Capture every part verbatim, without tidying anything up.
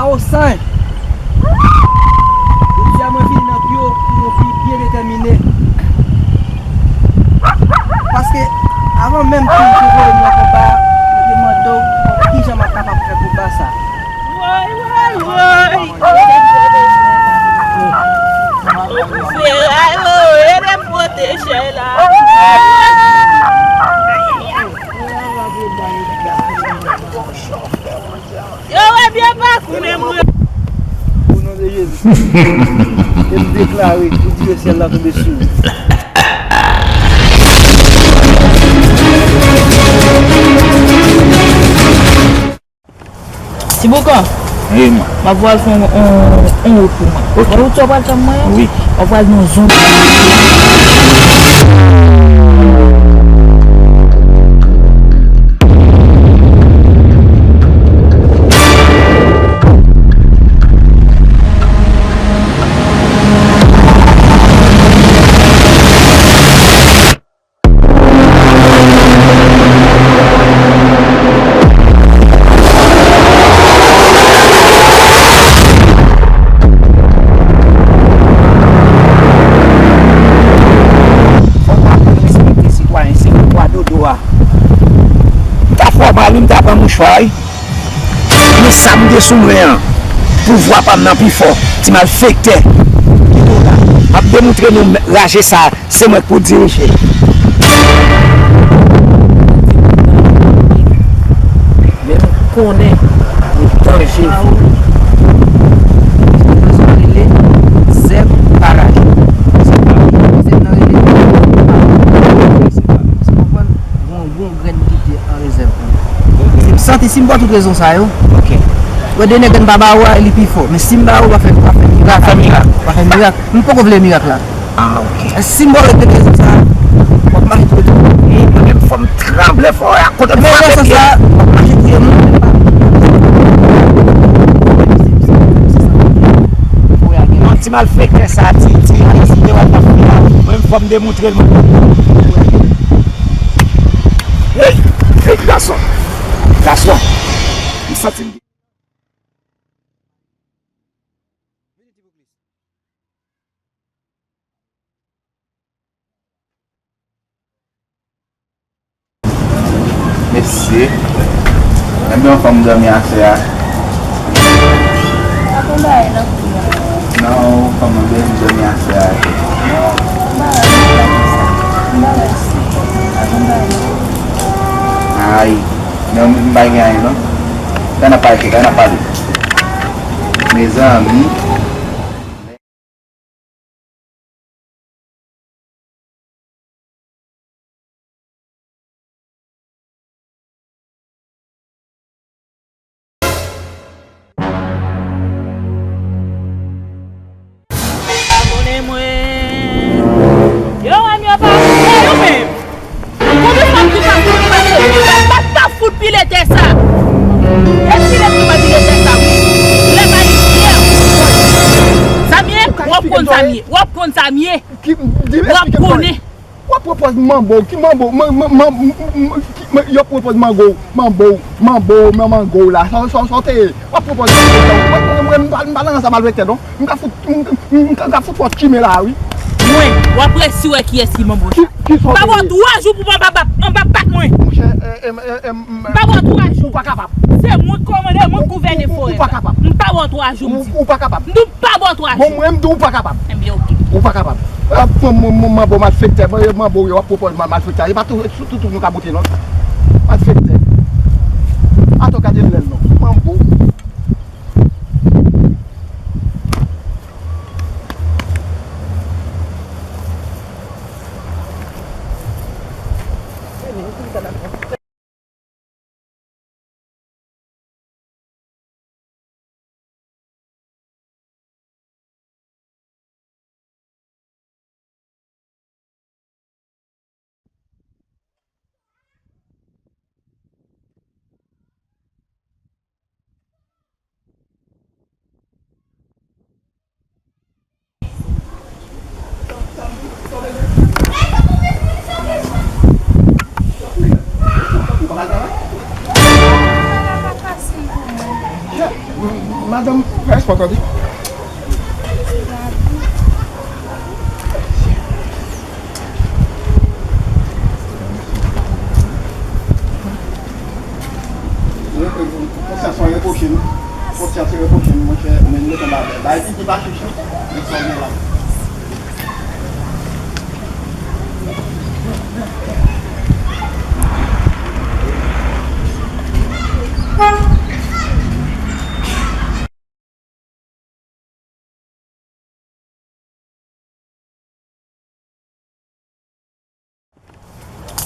Awo Sanj, jodi a mwen vini nan biro pou yon bi byen detèmine. Paske avan menm ke w te voye m nan konba a, mwen te mande w kijan m ap kapab fè konba sa. Woy, woy, woy! Feray, woy, ede m pote chè la. Yo wè byen pa konnen mwen. O non de Jezi. E m deklare pou di ke syèl la tonbe sou ou. Ti Boukan, wi, m ap pral fè yon, yon, yon wout pou mwen. Ok. Wè wout sa w pral fè mwen an? Wi. W ap pral nan zon. Fò n aprann respekte sitwayen, se pouvwa dodo a. M ta fè w mal wi, m ta pran mouchwa wi. Men sa m gen sou mwen an, pouvwa pa m nan pi fò. Ti malfektè. Kite w la. M ap demontre nou raje sa, se mwen k pou dirije. Men m konnen li danjere. Sa rele zèb paraj. Zèb nan rele. Ou konprann? Gon, gon grenn ki te an rezèv pou mwen. Si m santi, si m ba w tout rezon sa yo, ok. Wè de nèg an pa ba ou a, li pi fò. Men si m ba ou, w a fè, w a fè mirak. W a fè mirak. W a fè mirak. M poko vle mirak la. Ah, ok. E si m ba w tout rezon sa, w ap mache tou tou. Mwen menm fò m tranble, fò w a kote m frape pye. Sa, w ap mache touye moun. Yon ti malfektè sa, ti, ti, ti, mwen menm fò m demontre l, mwen. Hey, hey, gason. Gason. M santi m. Mesye. Ebyen, yon fanm dòmi aswè a. Pa konn bagay nan kou a. Non, fanm nan dòmi, dòmi aswè a. Non, bagay nan kou sa. Bagay si. Pa konn bagay nan kou. Ay. Men m pa gen anyen non. Kay n ap pale, kay n ap pale. Mezanmi. Abòne mwen. Yo wè m, yo pa koute yo menm. Konbyen fwa m di w pa fout pase? Pa, pa, pa fout pile tè sa. Eskile m di w pa pile tè sa, wi. Lè pa li fyè. Sa m ye? W ap konn sa m ye. W ap konn sa m ye. W ap konnen. W ap pran pòz manbo, ki manbo, man, man, man, m, m, ki, man, y ap pran pòz mango, manbo, manbo, man, mango la, sa, sa, sa w te ye, w ap pran pòz manbo, mwen, mwen, mwen, m pa, m pa nan rans a malfektè non, m ka fout, m, m, m ka fout fò kimen la wi. Mwen, w ap resi wè kiyès ki manbo sa. Ki, ki sa w te ye? M pa ba w twa jou pou w anba, anba pat mwen. Monchè, e, e, e, e, m, m pa ba w twa jou. Ou pa kapab. Se mwen k kòmande, mwen k gouvène forè. Ou pa kapab. M pa ba w twa jou, m di. Ou pa kapab. M di w pa ba w twa jou. Bon, mwen, m di w pa kapab. Ebyen, oke. Ou pa kapab. Ap pran m, m, m, manbo malfektè, mwen, manbo yo ap pran pòz mal, malfektè. E pa tou, tou, tou, tou nou ka boute, non. Malfektè. Atò gade lèl, non. Manbo. Madanm, fè espò tande. Konsyans mwen repwoche m. Konsyans repwoche m, monchè, men m met anba bèl. Bay pitit pa chichi. Men sa w gen la.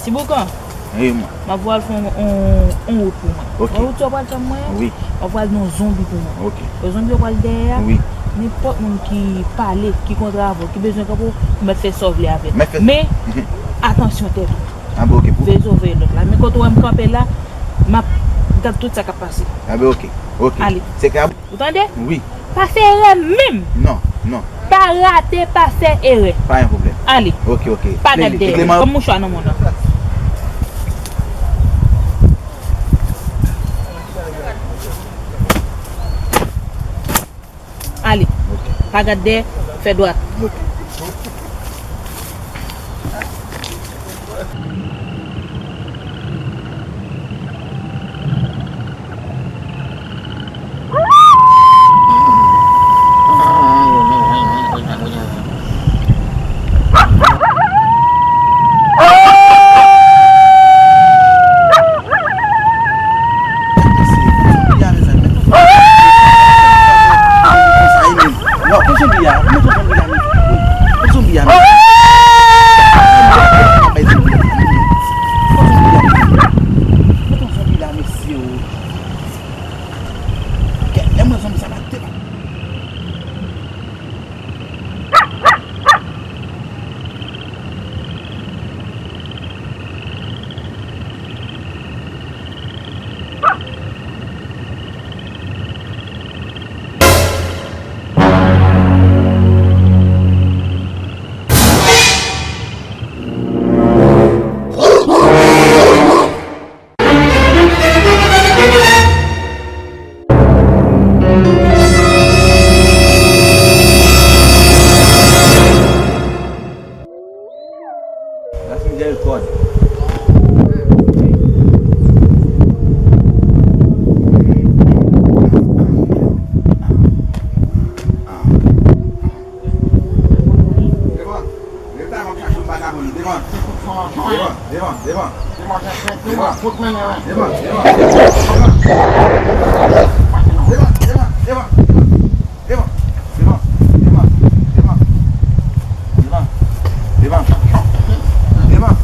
Ti Boukan, wi, man, m ap voye al fè yon, yon, yon wout pou mwen. Ok. Wè wout sa w pral fè mwen an? Wi. W ap voye al nan yon zonbi pou mwen. Ok. Lè zonbi yo pral dèyè a, wi, nenpòt moun ki pale, ki kontre avè w, ki bezwen kanpe w, ou mèt fè sa w vle avè l. Mèt fè. Men, mhm, atansyon tèt ou. Ah, bon, ok. Veye zo veye lòt la. Men kote w wè m kanpe la, m ap gad tout sa k ap pase. Ah, ben, ok. Ok. Ale. Se ka. Ou tande? Wi. Pa fè erè menm. Non, non. Pa rate, pa fè erè. Pa gen pwoblèm. Ale. Ok, ok. Pa gad dèyè. Ban m mouchwa nan men w nan. Ale. Ok. Pa gad dèyè, fè dwat. Ok. Non, pran zonbi a, mete zonbi a, mete. Pran zonbi a, mete. Pran zonbi a, mete. Pran zonbi a, mete. Mete zonbi la, mesye, o. Kè, lè mwen zonbi sa pa te pa. Las Misericòd. Devan. Devan, devan, devan. Devan, devan, devan. Devan, devan, devan. Devan, devan, devan. Devan, devan, devan. Devan, devan, devan. Devan, devan, devan. Devan, devan, devan. Devan.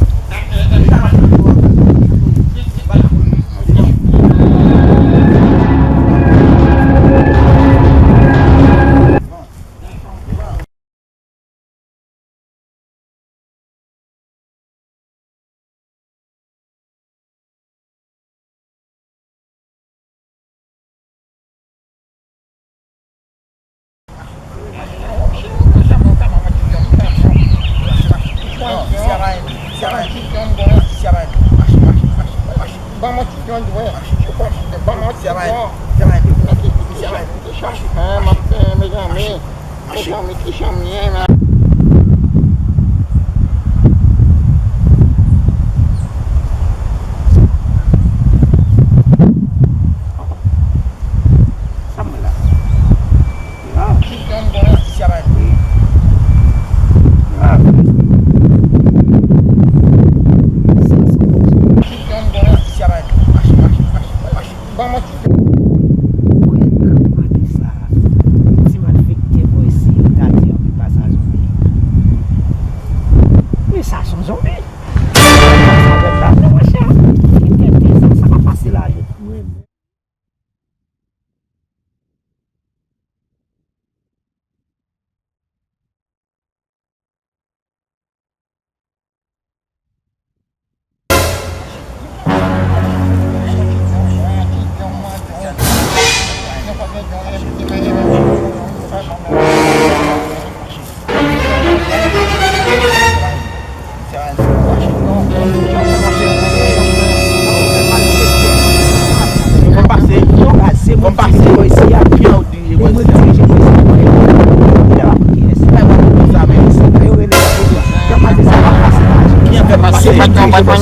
Ban mwen ti yon dwèt. Ban mwen ti yon dwèt. Mezanmi, mezanmi, ki chanm ye, men. Sa mwen la. Grav. Grav. Ban mwen ti. Ou wè nan maten sa a, ti malfektè bò isi yo ta di anpil pa sa zonbi. Men sa se yon zonbi. Sa fè bab non, monchè. Ki tenten sa, sa pa pase la, yo.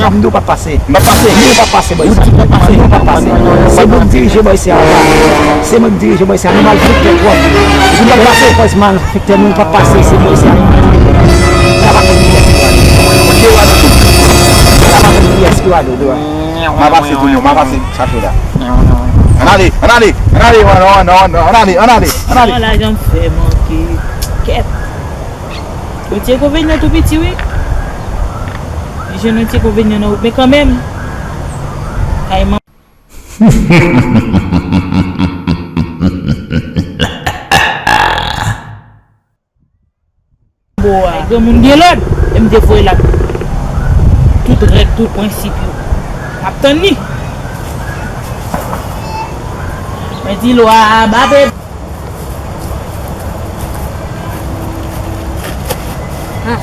M di w p ap pase. M p ap pase. M di w p ap pase, bòy. Ou di m p ap pase. M di w p ap pase. Se mwen k dirije bòy sa a. Se mwen k dirije bòy sa a. Nou malfektè twòp. Ou di m p ap pase. Bòy, malfektè, nou p ap pase. Se bòy sa a. Sa pa konn kiyès ki wale. Sa pa konn kiyès ki wale, dwa. M a pase tou, m a pase chache la. Ann ale, ann ale, ann ale, ann ale, ann ale, ann ale, ann ale. Lajan fè manke. Kèt. Yon ti enkonvenyan tou piti, wi. Li jwenn yon ti enkonvenyan nan wout, men kanmenm, kay man- Bo a. Granmoun gen lòd, e m te voye l ak tout règ, tout prensip yo. M ap tann li. Mwen di lwa a, babe. Ah.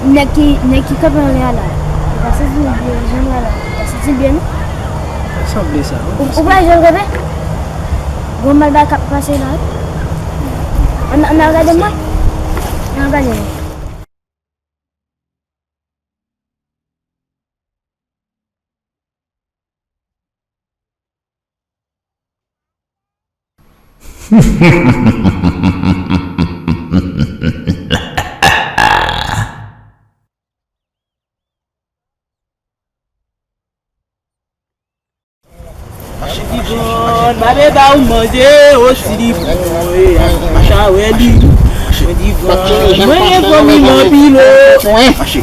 Nèg ki, nèg ki kanpe anlè a la, li pa santi l byen, jan l la, li pa santi l byen, non. Sanble sa, non? Ou, ou pa jwenn kanpe? Gon mal bagay k ap pase la, wi. Ann, ann al gade mwen. Ann al gade mwen. Mache Divòn, babe ba ou manje, o si li pou mwen, mache wè li. Mache Divòn, mwen gen fòm li manpil o. Mache, mache,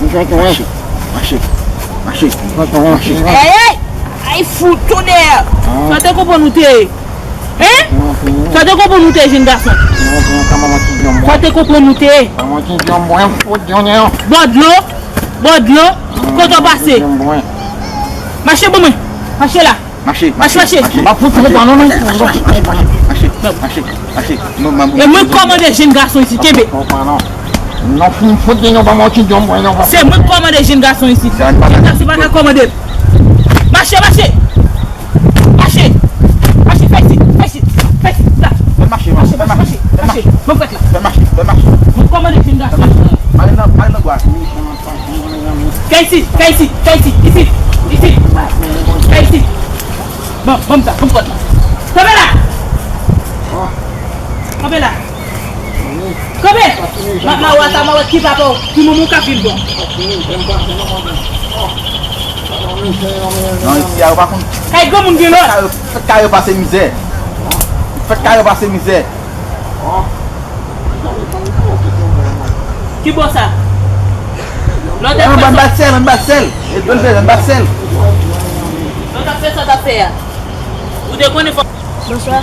mache, mache, mache. Ey, ey, ay fout tonè. Sa te konprann ou te ye? Hein? Sa te konprann ou te ye, jenn gason? Sa te konprann ou te ye? Bò dlo, bò dlo, kote w pase? Mache ban mwen, mache la. Mache, mache, mache. M ap fout ou pa non, non. Mache, mache, mache. E mwen k kòmande jenn gason isit, kenbe. Non, fout, fout de yon ban mwen ti djòm, mwen non. Se mwen k kòmande jenn gason isit. Jenn gason pa ka kòmande. Mache, mache. Mache. Mache, fè isit, fè isit, fè isit, la. Fè mache, mache, mache, mache, mache. Mwen fèt la. Fè mache, fè mache. Mwen kòmande jenn gason isit. Ale nan, ale nan bwa. Kay isit, kay isit, kay isit, isit, isit. Kay isit. Bon, bon, sa, bon, bon. Kanpe la. Kanpe la. Kanpe. Ma, ma, wata, ma, wata, ki papa w, ki manman w ka vin bon. Non, isi a, yo pa konn. Kay granmoun gen lòd. Fèt kay yo pase mizè. Fèt kay yo pase mizè. Ki bò sa? Lòt ap fè sa. Ann bat sèl, ann bat sèl. E dwe l fè, ann bat sèl. Lòt ap fè sa t ap fè a. Ou te konnen fò. Bonswa.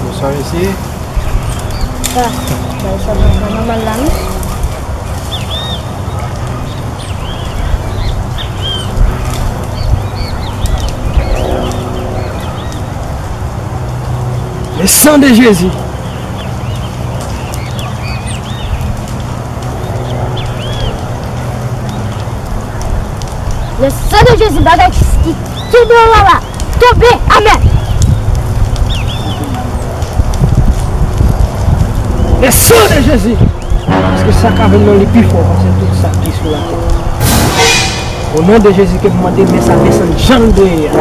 Bonswa, mesye. Sa, sa, sa, sa, nòmal la, non? Le sang de Jésus. Le sang de Jésus, bagay ki, ki tonbe anba. Tonbe, amèn. Le sang de Jésus. Paske sa k avè m nan li pi fò pase tout sa ki sou latè. O non de Jezi ke m mande men sa desann jan l dwe ye a.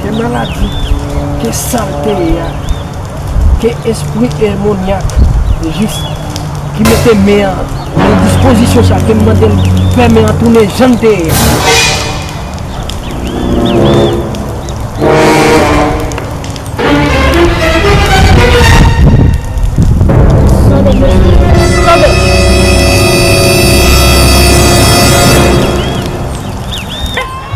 Ke maladi, ke sa l te ye a. Ke espri demonyak, jis ki mete men an nan dispozisyon sa, ke m mande l fè men an tounen jan l te ye a.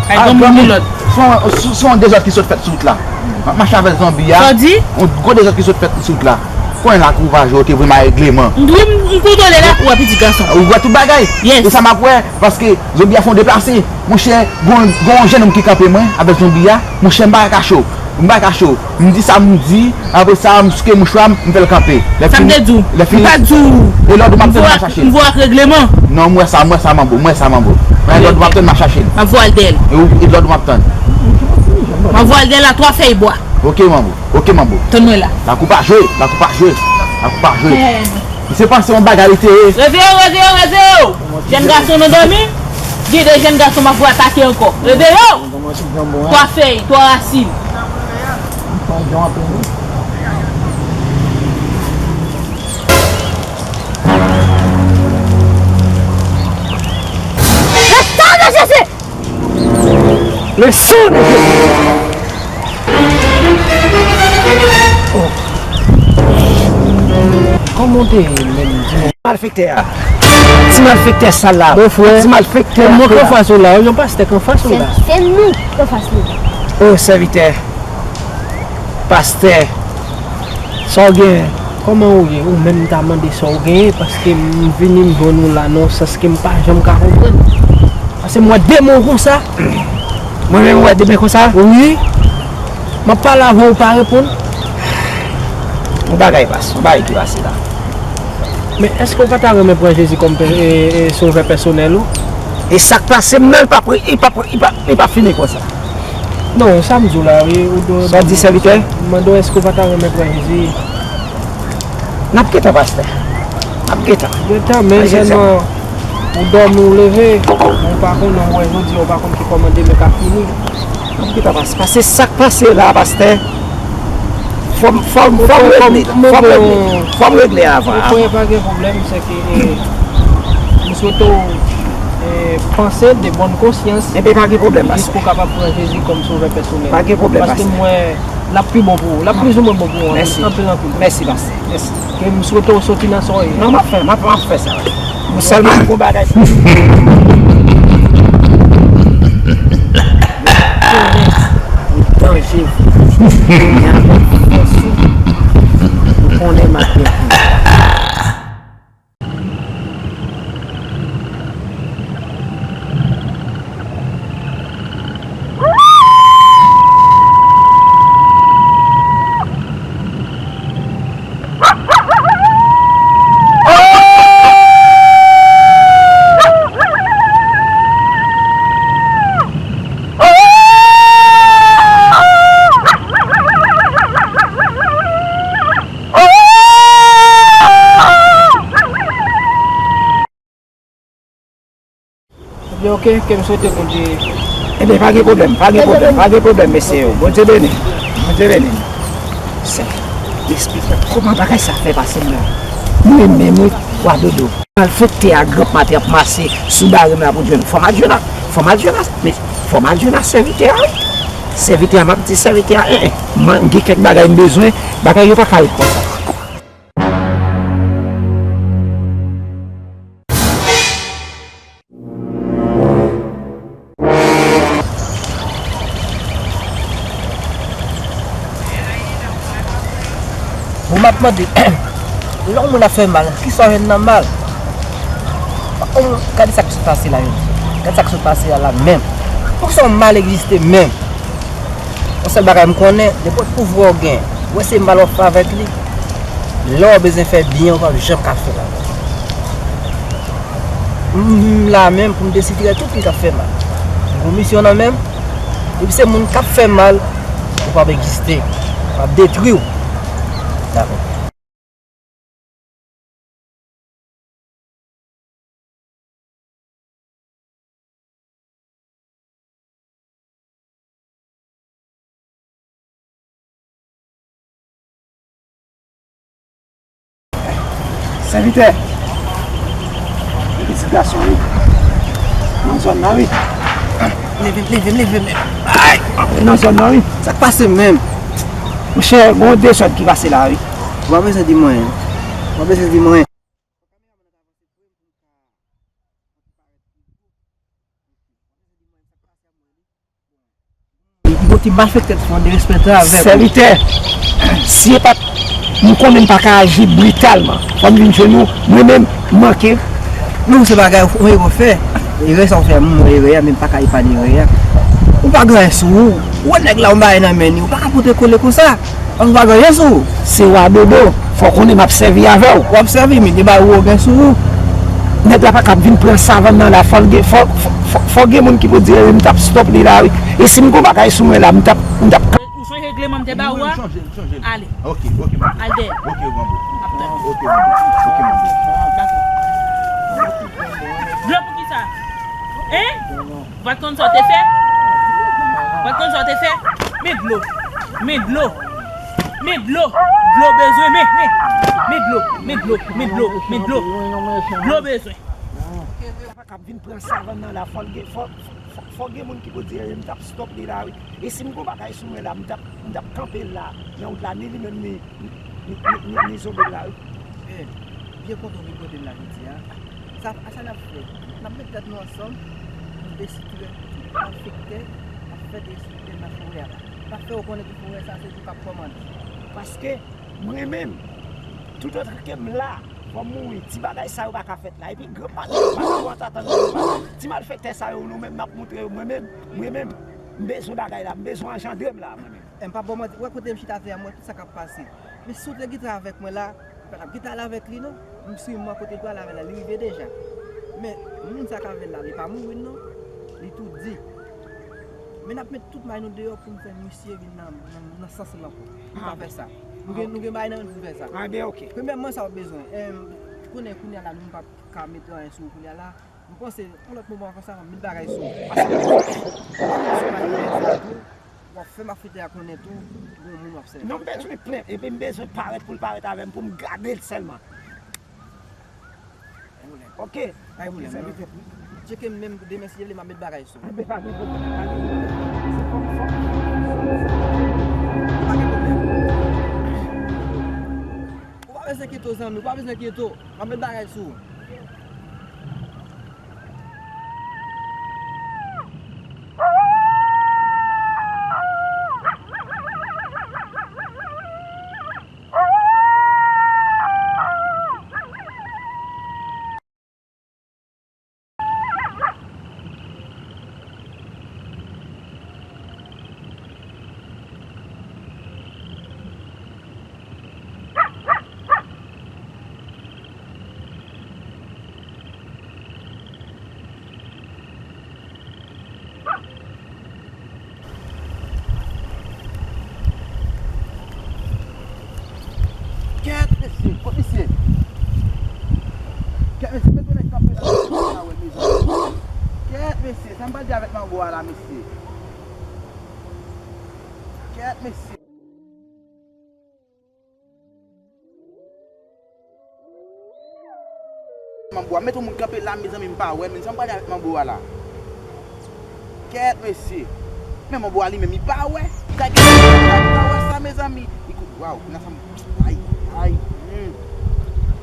Ay, granmoun gen lòd. Se yon, se, se yon dezòd ki sot fèt sou wout la. M ap mache avèk zonbi a. Sa w di? Yon gwo dezòd ki sot fèt sou wout la. Konnen lakou Vajo te voye m a regleman. M, m, m kontwole lakou a, pitit gason. Ou wè tout bagay? Yes. E sa m ap wè, paske zonbi a fè yon deplase. Monchè, gon, gon jennonm ki kanpe mwen avèk zonbi a. Monchè, m pa ka kache w. M pa kache w. M di sa m di, apre sa, m souke mouchwa m, m fè l kanpe. Sa m te di w? M pa di w. E lòd ou m ap tann m al chache l. M voye ak regleman. Non, m wè sa, m wè sa, manbo, m wè sa, manbo. Men lòd ou m ap tann m al chache l. M ap voye al dèyè l. E ou, e lòd ou m ap tann. M ap voye al dèyè l a twa fèy bwa. Ok, manbo. Ok, manbo. Tann mwen la. Lakou pa jwe, lakou pa jwe. Lakou pa jwe. Misye panse yon bagay li te ye. Reveye w, reveye w, reveye w! Jèn gason nan dòmi? Gen de jèn gason m ap voye atake ankò. Reveye w! Twa fèy, twa rasin. Le sang de Jésus! Le sang de Jésus! Oh. Kòman w te ye menm? Malfektè a. Ti malfektè sal la. Mon frè, ti malfektè a. Mwen k anfas ou la, yon pastè k anfas ou la. Se nou k anfas nou. Oh, sèvitè. Pastè. Sa w genyen? Kòman ou ye? Ou menm m ta mande sa w genyen, paske m vini m jwenn ou la nan yon sans ke m pa janm ka konprann. Paske m wè de men w konsa. Mwen menm, ou wè de men konsa? Wi. M ap pale avè w, ou pa reponn. Yon bagay pase, yon bagay ki pase la. Men èske w pa ta renmen pran Jezi kòm pè-, e, e, sovè pèsonèl ou? E sa k pase m nan, li p ap, li p ap, li p ap, li p ap fini konsa. Non, sa m di w la, wi, ou dwe. Sa w di, sèvitè? M mande w, èske w pa ta renmen pran Jezi? N ap gentan, pastè. N ap gentan. Gentan, men sèlman, ou dòmi, ou leve, ou pa konnen, ou wè jodi a, ou pa konn ki kòman demen ka fini. N ap gentan, pastè. Paske sa k pase la, pastè, fò m, fò m, fò m regle, fò m regle, fò m regle avan, avan. Mwen kwè pa gen pwoblèm, se ke, e, m swete w, e, panse de bòn konsyans. Enben, pa gen pwoblèm, pastè. Jis pou w kapab pran Jezi kòm sovè pèsonèl. Pa gen pwoblèm, pastè. Paske m wè l ap pi bon pou ou. L ap plizoumwen bon pou ou, anpil, anpil. Mèsi, pastè. Mèsi. Ke m swete w soti nan sa w ye. Non, m ap fè, m ap, m ap fè sa, wi. Mwen sèlman m gon bagay pou di. Ou danje vre. Kounye a m ap fòs ou. Ou konnen m ap gen pou. Ebyen, oke, ke m swete Bondye. Ebyen, pa gen pwoblèm, pa gen pwoblèm, pa gen pwoblèm, mesye yo. Bondye beni, Bondye beni. Sè, eksplike kòman bagay sa fè pase m la. Mwen menm, wi, wa dodo. Malfektè a, granp maten ap mache sou bare m la pou jwenn. Fò m al jwenn a, fò m al jwenn a, men fò m al jwenn a sèvitè a, wi. Sèvitè a, m ap di sèvitè a, en, en, mwen gen kèk bagay m bezwen, bagay yo pa ka ret konsa. Bon, m ap mande, lè yon moun ap fè mal, kisa w jwenn nan mal? Gade sa k sot pase la jodi. Gade sa k sot pase a la menm. Poukisa yon mal egziste menm? Yon sèl bagay m konnen, nenpòt pouvwa w gen, ou wè se mal w ap fè avèk li, lè w bezwen fè byen, ou p ap janm ka fè l ankò. M, m la menm pou m desitirè tout moun k ap fè mal. M gon misyon nan men m, depi se moun k ap fè mal, ou p ap egziste, m ap detwi w. Dakò. Sèvitè, pitit gason wi. Nan zòn nan wi. Leve m, leve m, leve m. Ay, nan zòn nan wi. Sa k pase menm? Monchè, gon dezòd ki pase la wi. Ou pa bezwen di mwen. Ou pa bezwen di mwen. Yon ti malfektè t fè yon derespekte avèk ou. Sèvitè, si e pa t, m konnen m pa ka aji britalman. Fò m vin jwenn ou, mwen menm, m manke. Non, se bagay ou, ou fè. Erè sa w fè, m wè erè a, men m pa ka epanye erè a. Ou pa gen anyen sou ou. Ou wè nèg la, yon bagay nan men li, ou pa ka pote kole konsa. Ou pa gen anyen sou ou. Se w a dodo. Fò w konnen m ap sèvi avè w. W ap sèvi, men gen bagay ou gen sou ou. Nèg la pa ka ap vin pran savann nan la, fò l gen, fò, fò, fò, fò gen moun ki pou di, "Wi, m t ap stòp li la, wi." E si m gen yon bagay sou mwen la, m t ap, m t ap Ou sonje regleman m te ba ou a? Mwen, m chanje l, m chanje l. Ale. Ok, ok, manbo. Al dèyè. Ok, manbo. Ap tann. Ok, manbo. Ok, manbo. Dakò. Dlo pou ki sa? Hein? W pa t konn sa w te fè? W pa t konn sa w te fè? Men dlo. Men dlo. Men dlo. Dlo bezwen. Men, men. Men dlo. Men dlo. Men dlo. Men dlo. Dlo bezwen. Pa ka ap vin pran savann nan la, fò l gen, fò, fò, fò, fò gen moun ki pou di, "Eh, m t ap stòp li la, wi." E si m gen bagay sou mwen la, m t ap, m t ap kanpe l la, nan wout la, ni li menm, ni, ni, ni, ni, ni zonbi l la, wi. Eh, byen kontan w vin kote m la jodi a. Sa, a sa n ap fè? N ap met tèt nou ansanm pou desitire tout malfektè k ap fè desitire nan forè a. N ap fè yo konnen ke forè sa se nou k ap kòmande. Paske mwen menm, toutotan ke m la, fò m mouri, ti bagay sa yo pa ka fèt la. Epi gran patwon, patwon an t ap tann gran patwon. Ti malfektè sa yo, nou menm, n ap moutre yo, mwen menm, mwen menm, m bezwen bagay la, m bezwen anjandre m la, mwen menm. E m p ap ba w manti, w wè kote m chita atè a, m wè tout sa k ap pase. Men si w te gentan avèk mwen la, m pa t ap gentan al avèk li non. M swiv mwen kote l pral avè l la, li rive deja. Men moun sa k avè l la, li pa mouri non. Li tou di. Men n ap met tout may nou deyò pou n fè misye vin nan, nan, nan sans l ankò. Nou pa fè sa. Nou gen, nou gen bagay nan men n pou n fè sa. Ah, ben, ok. Premyèman, sa w bezwen. Em, konnen kounye a la, nou pa ka met anyen sou ou kounye a la. M panse, yon lòt moman konsa, m ap met bagay sou ou. Paske w ap fè malfektè a konnen tou, gon moun w ap sèvi. Non, m bezwen plen, epi m bezwen parèt pou l parèt avè m, pou m gade l sèlman. Pa gen pwoblèm. Ok. Pa gen pwoblèm, non. Tcheke m menm demen si Dye vle m ap met bagay sou ou. Enben, pa gen pwoblèm, pa gen pwoblèm. Se kòm fòk. Pa gen pwoblèm. Ou pa bezwen enkyete w, zanmi, ou pa bezwen enkyete w. M ap met bagay sou ou. Kèt, mesye, kot misye? Kèt, mesye, men gwo nèg kanpe la, mesye, pa wè, mezanmi. Kèt, mesye, sa m pral di avèk manbo a la, mesye? Kèt, mesye. Manbo a, met yon moun kanpe la, mezanmi, m pa wè, men sa m pral avèk manbo a la. Kèt, mesye. Men manbo a li menm, li pa wè. Gade, gade, pa wè sa, mezanmi. Li kou, waw, kounye a sa m, ay, ay, hmm.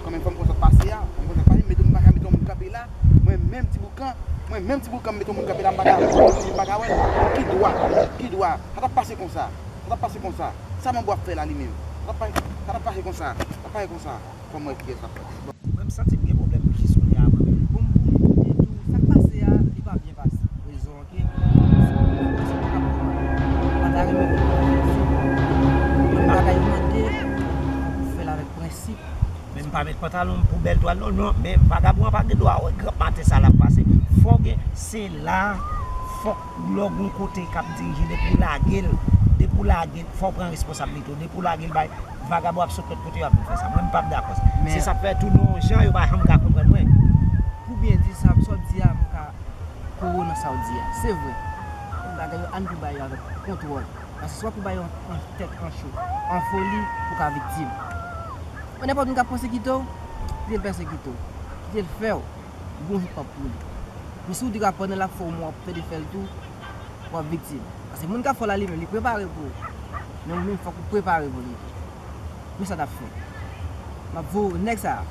Kòman fanm konsa pase a? Fanm konsa pase, met yon moun pa ka met yon moun kanpe la. Mwen menm, ti boukan, mwen menm, ti boukan, m met yon moun kanpe la, m pa ka, m pa ka wè l. Ki dwa, ki dwa. Sa t ap pase konsa. Sa t ap pase konsa. Sa manbo ap fè la li menm? Sa t ap pa-, sa t ap pase konsa. Sa t ap pase konsa. Fò m wè kiyès k ap fè. Bon, mwen, m santi m gen pwoblèm jis kounye a, mwen menm. Bon, m, m, m, tou, sa k pase a, li pa byen pase. Rezon an, ke, se, se, se pa ka pran. Mwen pa ta renmen pou fè sa. Mwen, bagay yo mande, fò pou fè l avèk prensip. Men m pa met pantalon m pou bèl twal non, non, men vagabon an pa gen dwa wè gran maten sa l ap pase. Fò gen, se la, fòk lè w gon kote k ap dirije, depi w lage l, depi w lage l, fò w pran responsablite w, depi w lage l bay vagabon ap sot lòt kote yo ap vin fè sa. Mwen, m p ap dakò sa. Se sa k fè tou nou yon jan yo pa janm ka konprann mwen. Pou byen di sa, sa w di a, m ka kore w nan sa w di a. Se vre. Bagay yo, ann tou bay yo avèk kontwòl. Paske swa pou bay yon, yon tèt an cho, an foli, ou ka viktim. Men nenpòt moun k ap pèsekite w, kite l pèsekite w. Kite l fè w. Gon jou k p ap pou li. Men si w di w ap pandan l ap fè w, w ap pede fè l tou, w ap viktim. Paske moun k ap fè w la li menm, li prepare pou ou. Men ou menm, fòk ou prepare pou li. Men sa n ap fè. M ap voye nèg sa a.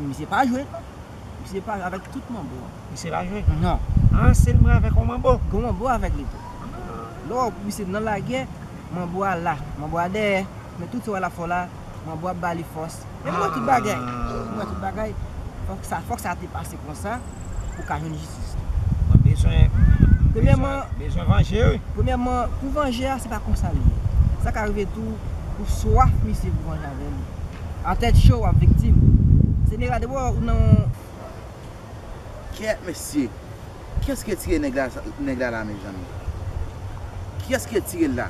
Misye pa jwe. Misye pa avèk tout manbo an. Misye pa jwe? Non. Ah, sèlman avèk yon manbo? Gon manbo avèk li tou. Lè w wè misye nan lagè, manbo a la, manbo a dèyè, men tout sa w wè l ap fè w la, manbo ap ba li fòs. Men mwen tout bagay. Mwen tout bagay. Fòk sa, fòk sa te pase konsa pou ka jwenn jistis. Premyèman, bezwen vanje, wi. Premyèman, pou vanje a, se pa konsa li ye. Sa ka rive tou, ou swaf misye pou vanje avè li. An tèt cho, w ap viktim. Se nèg la, debò ou nan yon... Kèt, mesye. Kiyès ki retire nèg la, nèg la la, mezanmi? Kiyès ki retire l la?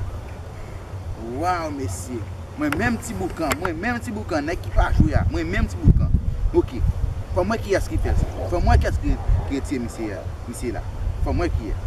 Waw, mesye. Mwen menm Ti Boukan, mwen menm Ti Boukan, nèg ki pa jwe a, mwen menm Ti Boukan. Ok. Fò m wè kiyès ki fè sa. Fò m wè kiyès ki, ki retire misye a, misye la. Fò m wè kiyès.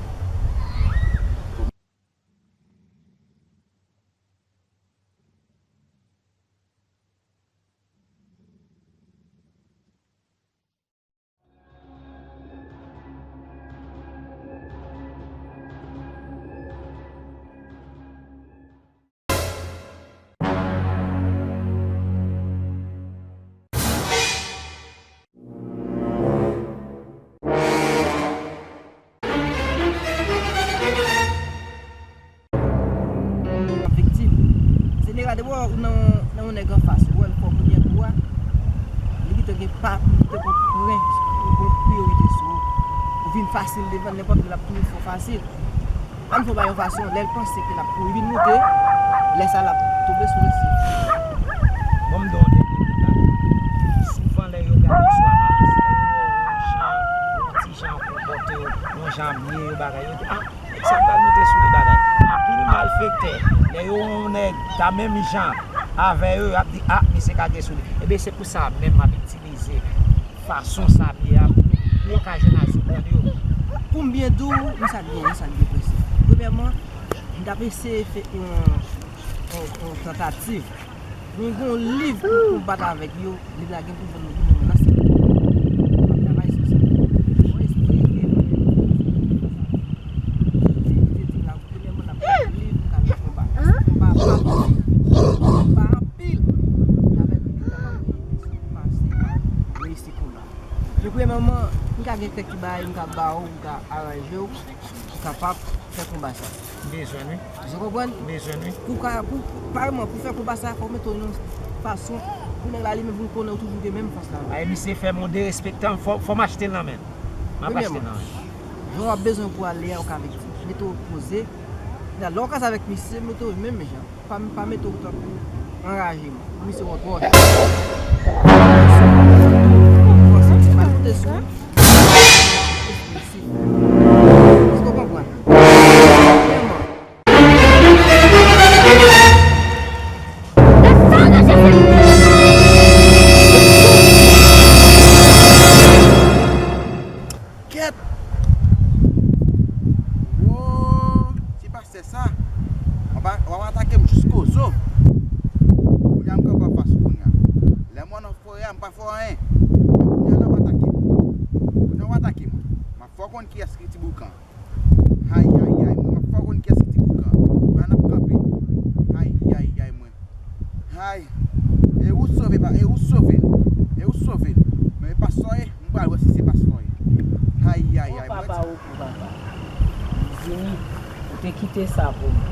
Viktim. Se nèg la, debò ou nan, nan yon nèg anfas, ou wè l fè w premyè kou a, li gentan gen pa, li gentan pran, pran priyorite sou ou. Ou vin fasil devan l, nenpòt lè l ap toujou fè w fasil. Ann fè w bagay yon fason, lè l panse ke l ap kouri vin moute, lè sa l ap tonbe sou resif. Bon, m di w yon dènye bout la. Souvan lè yo gade w sou aparans, lè yo wè w yon jan, yon ti jan w konpòte w, yon jan byen, yo bagay, yo di, ah, nèg sa pral moute sou li bagay. Anpil malfektè, lè yo wè yon nèg ta menm jan avè yo, y ap di, ah, misye ka gen sou li. Ebyen, se pou sa menm m ap itilize fason sa m ye a pou yo ka jwenn a siprann yo. Pou m byen di w, m salye w, m salye w prese. Premyèman, m t ap eseye fè yon, yon, yon tantativ. Men gen yon liv pou, pou bat avèk yo, liv la gen pou vann nan Senyè. M ap travay sou sa. Mwen esplike nou. Premyèman, n ap pran liv, n ka jwe konba. Paske konba pa fasil. Konba anpil. Men avèk liv la, m ap reyisi pase, m ap reyisi konba. Men premyèman, m ka gen kèk ti bagay m ka ba w, m ka aranje w, pou w kapab fè konba sa. M bezwen l, wi. Ou konprann? M bezwen l, wi. Pou ka, pou, parèyman, pou fè konba sa, fò w mete w nan yon fason pou nèg la li menm vin konnen w toujou gen menm fòs la. Ay, misye fè m yon derespektan, fò, fò m achte l nan men l. M ap achte l nan men l. Jan w ap bezwen pou ale a, ou ka mete, mete w poze. Lè w kase avèk misye, mete w menm jan. Pa, pa mete w tankou anraje, man. Misye wè w twò chè. Kòmanse ti pa moute sou ou. Èske w konprann? Vrèman. Kèt! Wo, ti pastè sa. W ap, w ap atake m jiskozo. Kounye a m kanpe anfas ou kounye a. Lè m wè w nan forè a, m pa fè w anyen. Men kounye a la, w atake m. Kounye a w atake m. M ap fè w konn kiyès ki Ti Boukan. Ay, ay, ay, mwen, m ap fè w konn kiyès ki Ti Boukan. Kounye a n ap kanpe. Ay, ay, ay, mwen. Ay, e ou sove, pa, e ou sove l. E ou sove l. Men e pastè w ye, m pral wè si se pastè w ye. Ay, ay, ay, mwen. O papa, o pou papa. M vini, ou te kite sa pou mwen.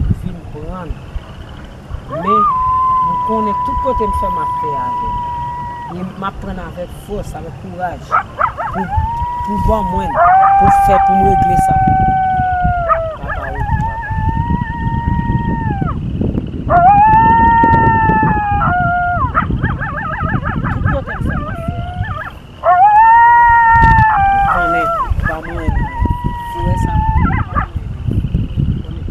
M vin pran l. Men, m konnen tout kote m fè m ap fè avè l. Men m ap pran l avèk fòs, avèk kouraj. Pou, pou ban mwen l, pou fè, pou m regle sa pou mwen. Papa, o papa. Tout kote m fè m ap fè. Ou konnen, pa mwen, frè sa m konnen, pa mwen, konnen.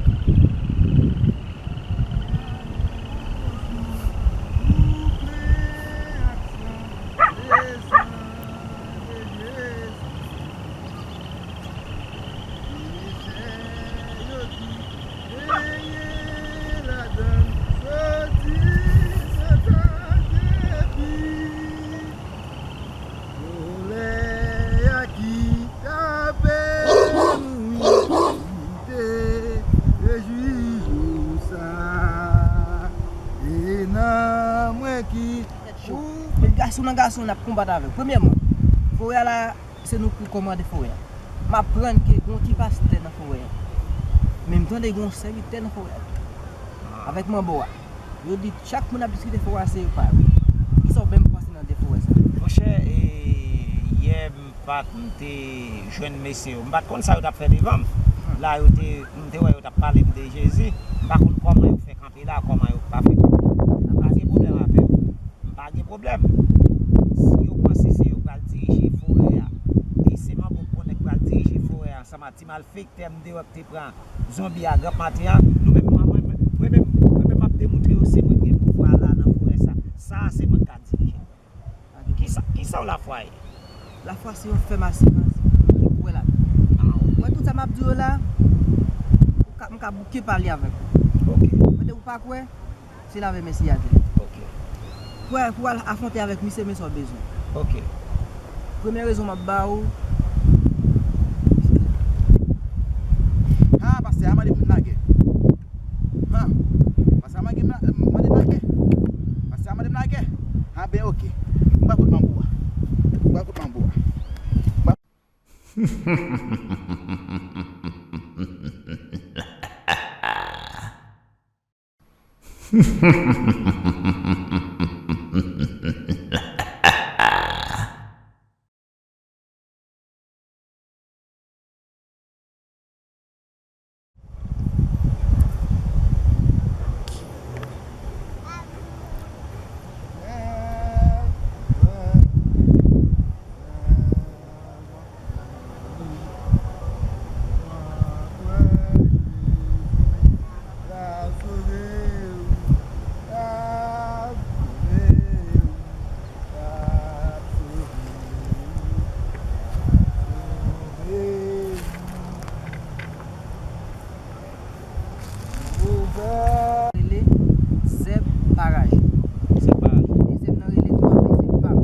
Solèy a ki t ap beni w, m te rejwi jou sa. E nan mwen ki... Tèt cho. Men gason nan gason, n ap konbat avè w. Premyèman, forè a la, se nou ki kòmande forè a. M aprann ke gen yon ti pastè nan forè a. Men m tande gen yon sèvitè nan forè a. Avèk manbo a. Yo di chak moun ap diskite forè a se yo pa yo. Kisa w menm panse nan de forè sa? Monchè, e, yè m Pat, m te jwenn mesye yo. M pa t konn sa yo t ap fè devan m. La, yo te, m te wè yo t ap pale m de Jezi. M pa konn kòman yo fè kanpe la, kòman yo pa fè kanpe. M pa gen pwoblèm avè yo. M pa gen pwoblèm. Si yo panse se yo pral dirije forè a, e se manbo konnen k pral dirije forè a ansanm ak ti malfektè m te wè k te pran zonbi a granp maten an, nou menm, mwen, mwen, mwen menm, mwen menm m ap demontre yo se mwen k gen pouvwa la nan forè sa. Sa a se mwen k ka dirije. Kisa, kisa w lafwa ye? Lafwa se yon fèm asirans ki kwè ladan. Ah, ok. Wè tout sa m ap di w la, ou ka, m ka bouke pale avèk ou. Ok. Mwen di ou pa kwè, se lave men siyati. Ok. Kwè pou w al afwonte avèk misye, men sa w bezwen. Ok. Premye rezon m ap ba ou. Ah, pastè a mande m lagè. Ha, pastè a mande m la, mande m lagè. Pastè a mande m lagè. Ha, ben, ok. M pral kot manbo a. M pral kot manbo a. M pral Rele Zèb Baraj. Zèb Baraj. Dezyèm nan rele twa Fèy Zèb Pam.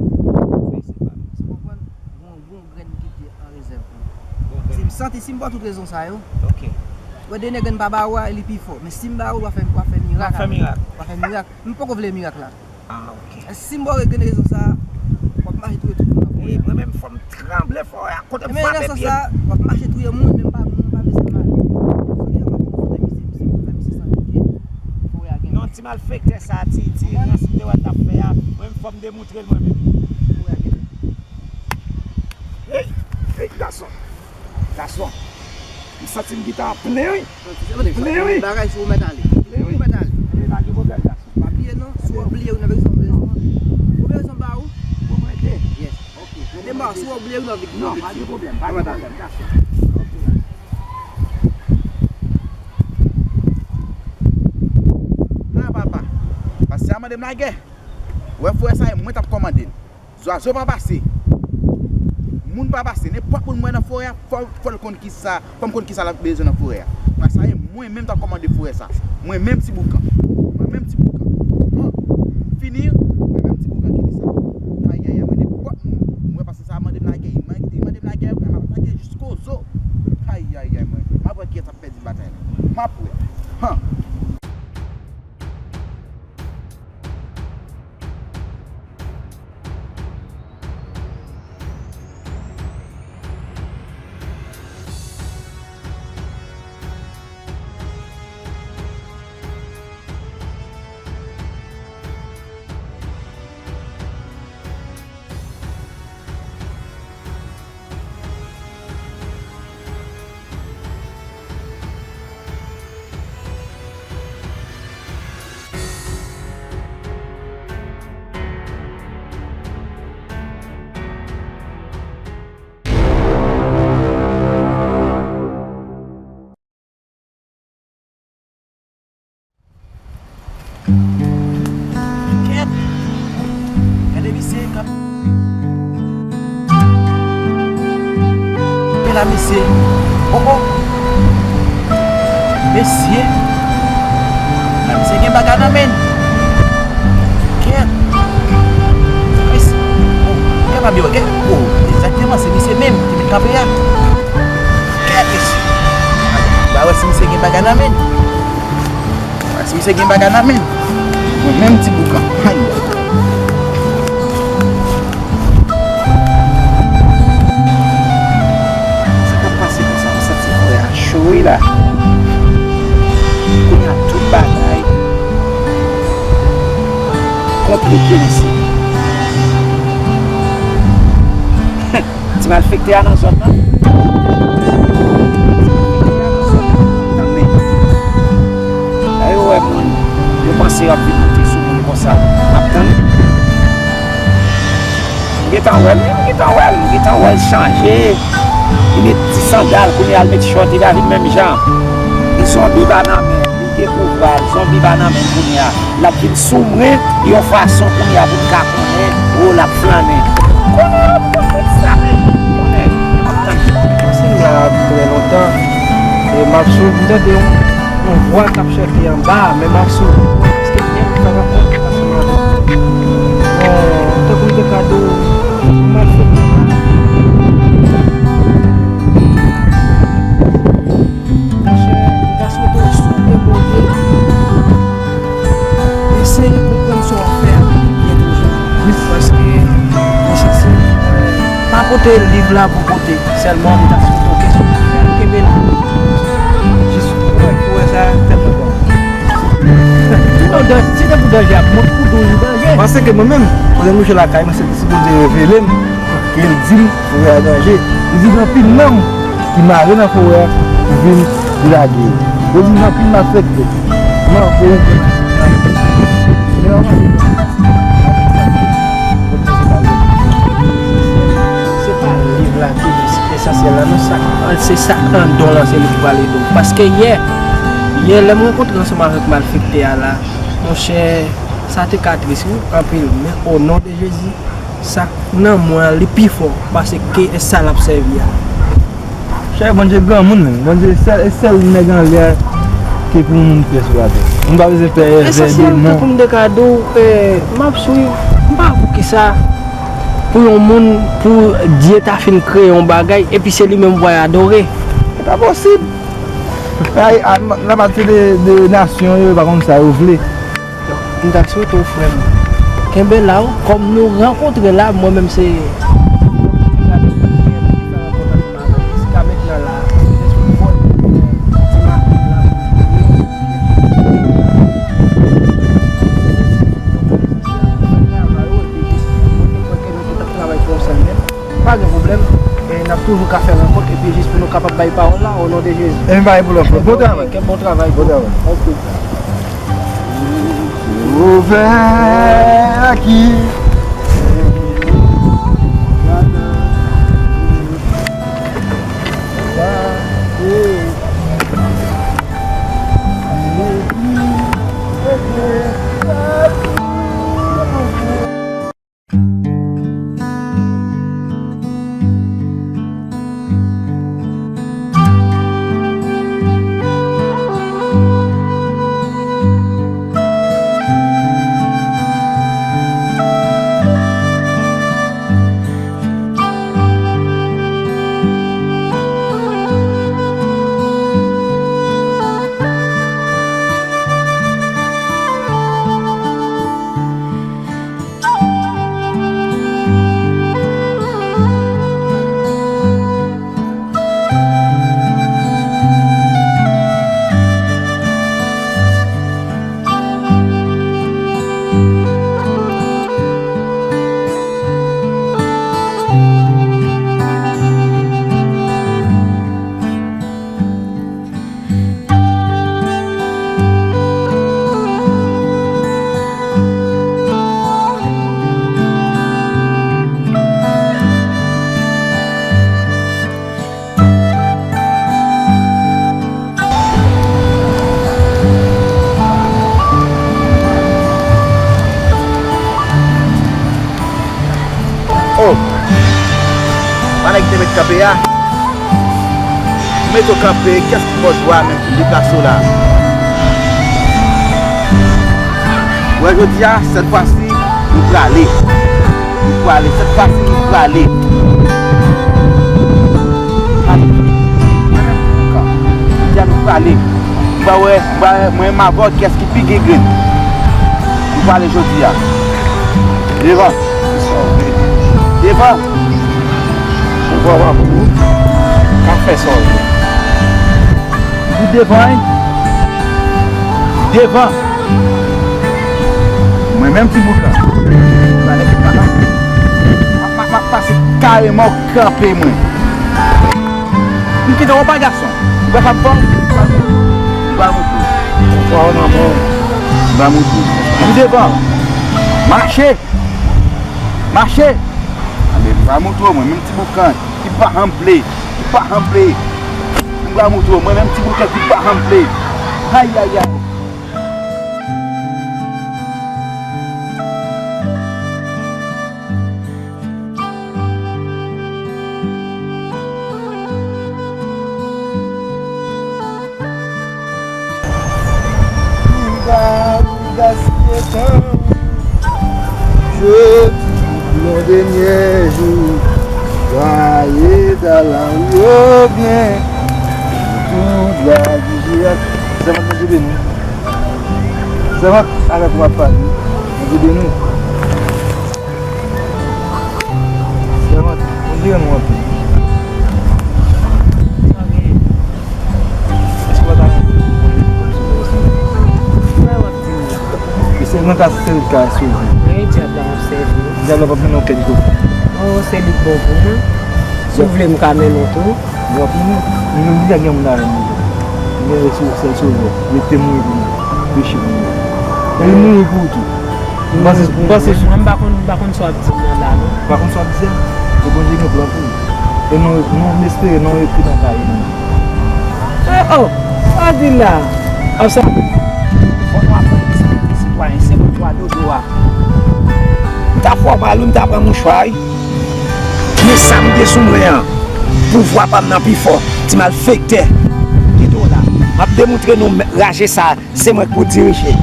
Fèy Zèb Pam. Ou konprann? Gon, gon grenn ki te an rezèv pou ou. Gon grenn. Si m santi, si m ba w tout rezon sa yo. Ok. Wè, dènye grenn pa ba ou a, li pi fò. Men si m ba ou, w a fè, w a fè mirak. W a fè mirak. W a fè mirak. M poko vle mirak la. Ah, ok. Si m ba w grenn rezon sa, w ap mache touye tout moun nan forè a. Wi, mwen menm fò m tranble forè a, kote m frape pye m. Sa, w ap mache touye moun, men m pa, m pa bezwen mal. Sa gen, m ap konfwonte misye, misye, pou fè misye santi ke forè a gen. Non, ti malfektè sa, ti, ti rans m te wè l t ap fè a, mwen menm fò m demontre l mwen menm. Forè a gen. Hey, hey, gason. Gason. M santi m gentan plen, wi. Plen, wi. Bagay si w mèt ale. Plen, wi. Ou mèt ale. Wi, pa gen pwoblèm, gason. Pa bliye non, si w bliye, ou nan bezwen, bezwen. Ou bezwen ba ou? Bon, mwen te. Yes. Ok. Mwen te ba ou, si w bliye, ou nan vit. Non, pa gen pwoblèm, pa gen pwoblèm, gason. Ok. Ah, papa. Pastè a mande m lagè. Wè, frè sa, e mwen t ap kòmande l. Zwazo pa pase. Moun pa pase. Nenpòt moun m wè nan forè a, fò, fò l konn kisa, fò m konn kisa l ap bezwen nan forè a. Paske sa e mwen menm t ap kòmande forè sa. Mwen menm Ti Boukan. Mwen menm Ti Boukan. Bon, m fini, mwen menm Ti Boukan ki di sa. Ayayay, mwen nenpòt moun. Mwen paske sa mande m lagè. Li man-, li mande m lagè, mwen m ap atake jisko zo. Ayayay, mwen. M ap wè kiyès ap pèdi batay la. M ap wè. Han. Kèt! Gade misye k ap. Men la misye. Oh, oh. Mesye. La misye gen bagay nan men l. Kèt. Mesye. Oh, gen pa byen wè. Gen. Oh, egzakteman, se misye menm ki met kanpe a. Kèt, mesye. Ba wè si misye gen bagay nan men l. Paske misye gen bagay nan men l. Mwen menm Ti Boukan. Ay. Sa k ap pase konsa? M santi frè a cho wi la. Kounye a tout bagay konplike mesye. Malfektè a nan zòn nan. Lè yo wè moun, yo panse y ap vin moute sou moun konsa. M ap tann. M gentan wè l, wi, m gentan wè l, m gentan wè l chanje. Li met ti sandal, kounye a l met chòt, li pa vin menm jan. Li zonbi pa nan men, li dekouvri, zonbi pa nan men kounye a. L ap vin sou mwen yon fason kounye a pou m ka konnen, o, l ap flannen. Kounye a, pou konprann sa, men, konnen, m ap tann. Paske m la trè lontan, e m ap swiv, m tande yon, yon vwa k ap chante anba a, men m ap swiv. Paske yè m fè rankont ansanm avèk yon, tankou m te ka di w, yon malfektè. Monchè, m ta swete w souple Bondye, eseye konprann sa w ap fè a byen toujou. Paske, lesansyèl, pa pote liv la pou pote. Sèlman, m ta swete w kesyon pou fè a. Kenbe la. Jis, wè, wè sa, tèlman bon. Ti danje, ti danje ap mont pou douz danje. Paske mwen menm, kote m kouche lakay mwen, se si Bondye revele m, ke l di m, forè a danje. Li di gen anpil nanm ki mare nan forè a, ki vin drage yo. Yo di gen anpil malfektè. Non, pou yon. Se pa liv la ki esansyèl la, non, sa, se sa k anndan w lan, se li ki pral ede w. Paske yè, yè, lè m rankontre ansanm avèk malfektè a la, monchè, sa te ka tris, wi, anpil. Men, o non de Jezi, sa k nan mwen an, li pi fò pase ke sa l ap sèvi a. Chè, Bondye granmoun, menm. Bondye, sèl, e sèl nèg anlè a ki pou moun fè sou latè. Moun pa bezwen pè èvè, demon. Esansyèl, tankou m te ka di w, e, m ap swiv, m pa wè poukisa pou yon moun, pou Dye ta fin kreye yon bagay, epi se li menm pou al adore. Se pa posib. Ay, a, n ap pale de, de nasyon yo, yo pa konn sa yo vle. M ta swete w, frè m, kenbe la, w, kòm nou rankontre la, mwen menm se, pa gen pwoblèm. E n ap toujou ka fè rankont epi jis pou nou kapab bay pawòl la, o non de Jezi. E m bay pou lòt. Bon travay. Bon travay. Bon travay. Ok. Ouvè aki. Oh! Pa nèg te met kanpe a. Ou mete w kanpe, kiyès ki ba w dwa menm pou deplase w la? Wè, jodi a, sèt fwa si, nou prale. Nou prale. Sèt fwa si, nou prale. Prale. Jodi a, nou prale. M pa wè, m pa wè, mwen m avè w, kiyès ki pi gen grenn. Nou prale jodi a. Devan. Devan. Ou pran w ap ou ka fè sa w vle. Ou devan, wi. Devan. Mwen menm ti bout la. Mwen nèg ki pa la. M ap, m ap, m ap, Pase kareman w krape mwen. M kite w pa gason. M pa fè fò. M pa moutre w. Bonswa, manman. M pa moutre w. M devan. Mache. Mache. Anben, m pa moutre w mwen, menm ti boukan ki pa janm ple, ki pa janm ple. M pa moutre w mwen, menm ti boukan ki pa janm ple. Ayayay. Li pa pou gaspiye tan ou. Jodi yon dènye jou. Swaye talan ou yo byen. Tout va jije ak. Sèvant, Bondye beni w. Sèvant, avèk ou m ap pale. Bondye beni w. Sèvant, Bondye renmen w anpil. Èske w pa ta renmen pou mwen sou relasyon? Sa w ap di m la? Mesye, nan ka sèvi ka sove. Wi, dyab la m ap sèvi. Dyab la p ap mennen w kèk kote. Oh, se li k bon pou mwen. Si w vle, m ka mennen w tou. Bon, pou nou, nou menm deja gen moun avè nou. Nou gen sèl sovè. Li te mouri pou nou. Peche pou nou. Men li mouri pou ou tou. M panse, m panse sou. Mwen, m pa konn, m pa konn sa w ap di m nan la, non. Ou pa konn sa w ap di a? E Bondye gen plan pou ou. E nou, nou, m espere nou ekri nan kaye nou. Eh, oh, sa w di la? Ap sa. Fò nou aprann respekte sitwayen, se mwen dwa dodo a. M ta fè w mal, wi, m ta pran mouchwa, wi. Men sa m gen sou mwen an, pouvwa pa m nan pi fò. Ti malfektè. Kite w la. M ap demontre nou raje sa, se mwen k pou dirije.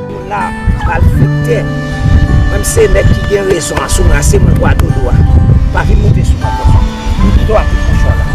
Moun la, malfektè. Menm se nèg ki gen rezon an, sou mwen, se mwen kwa dodo a. Pa vin monte sou mwen konsa. Dodo a tout konsa la.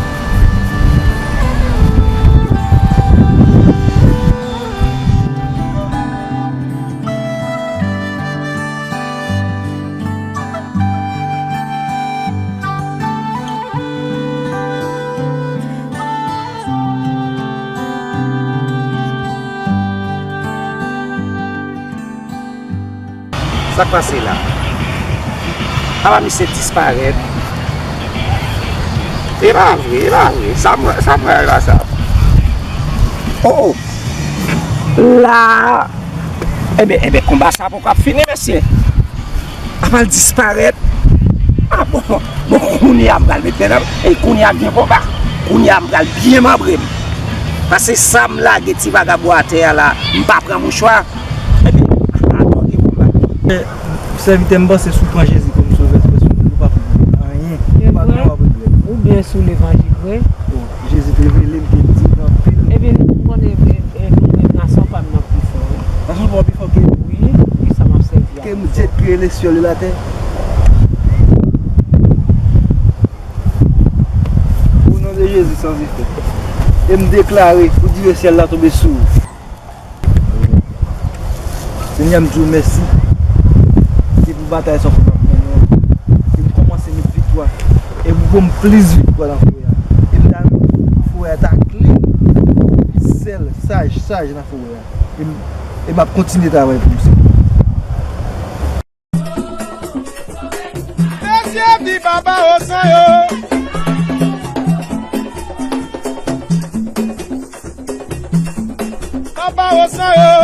Sa k pase la? Apa misye disparèt? E pa vre, e pa vre. Sa m wè, sa m wè a, e pa sa. Oh, oh. La. Enben, enben, konba sa poko ap fini, mesye. Apa l disparèt? Ah, bon, bon, bon, kounye a m pral met men nan m. E kounye a gen konba. Kounye a m pral byen manbre m. Paske sa m lage ti vagabon atè a la, m pa pran mouchwa. Enben, atò gen konba. Sèvitè, m panse si w pran Jezi kòm sovè, se paske ou pa fè anyen. Ou pa gen w ap regrèt. Ou byen sou levanjil vre. Oh, Jezi te rele m, te di m anpil. Epi nou konnen, e, e, nou menm nasyon pa m nan pi fò, wi. Nasyon pa w pi fò ke m? Wi, wi, sa m ap sèvi a. Ke m Dye ki kreye lesyèl e latè. O non de Jezi san efè. E m deklare pou dife syèl la tonbe sou ou. Senyè, m di w mèsi. Se pou batay sa w fè m ap mennen an. E m kòmanse met viktwa. E pou ban m plis viktwa nan forè a. E m ta renmen forè a ta klin. Sèl saj, saj nan forè a. E m, e m ap kontinye travay pou ou, Senyè. Mesye di papa Osan yo. Papa Osan yo,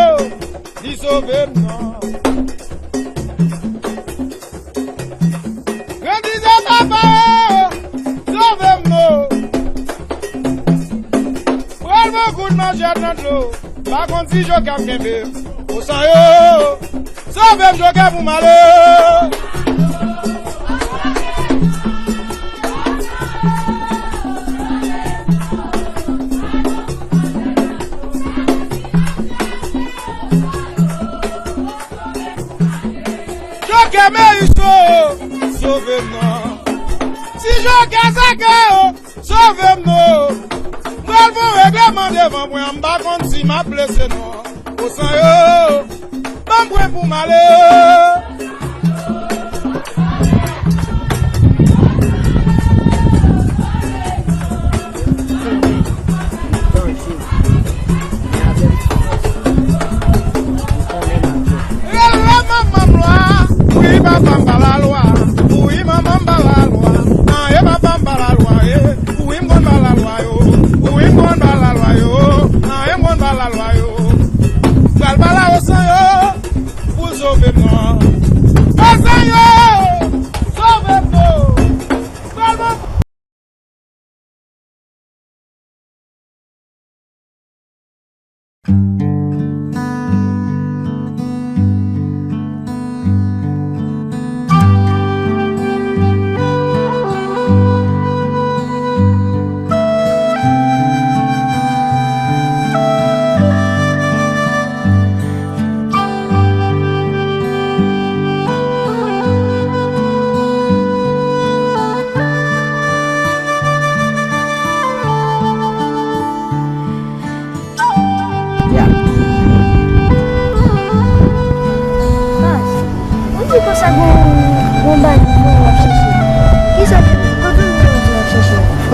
di sove m non. Yo di se papa yo, sove m non. Pral pran kout manchèt nan dlo. Pa konn si jokè ap kenbe m. Osan yo, sove m jokè pou m ale. Jokè Meyis yo, sove m non. Si jokè Zake yo, sove m non. M pral fè yon regleman devan mwen an, m pa konn si m ap blese non. Osan yo, ban m pwen pou m ale.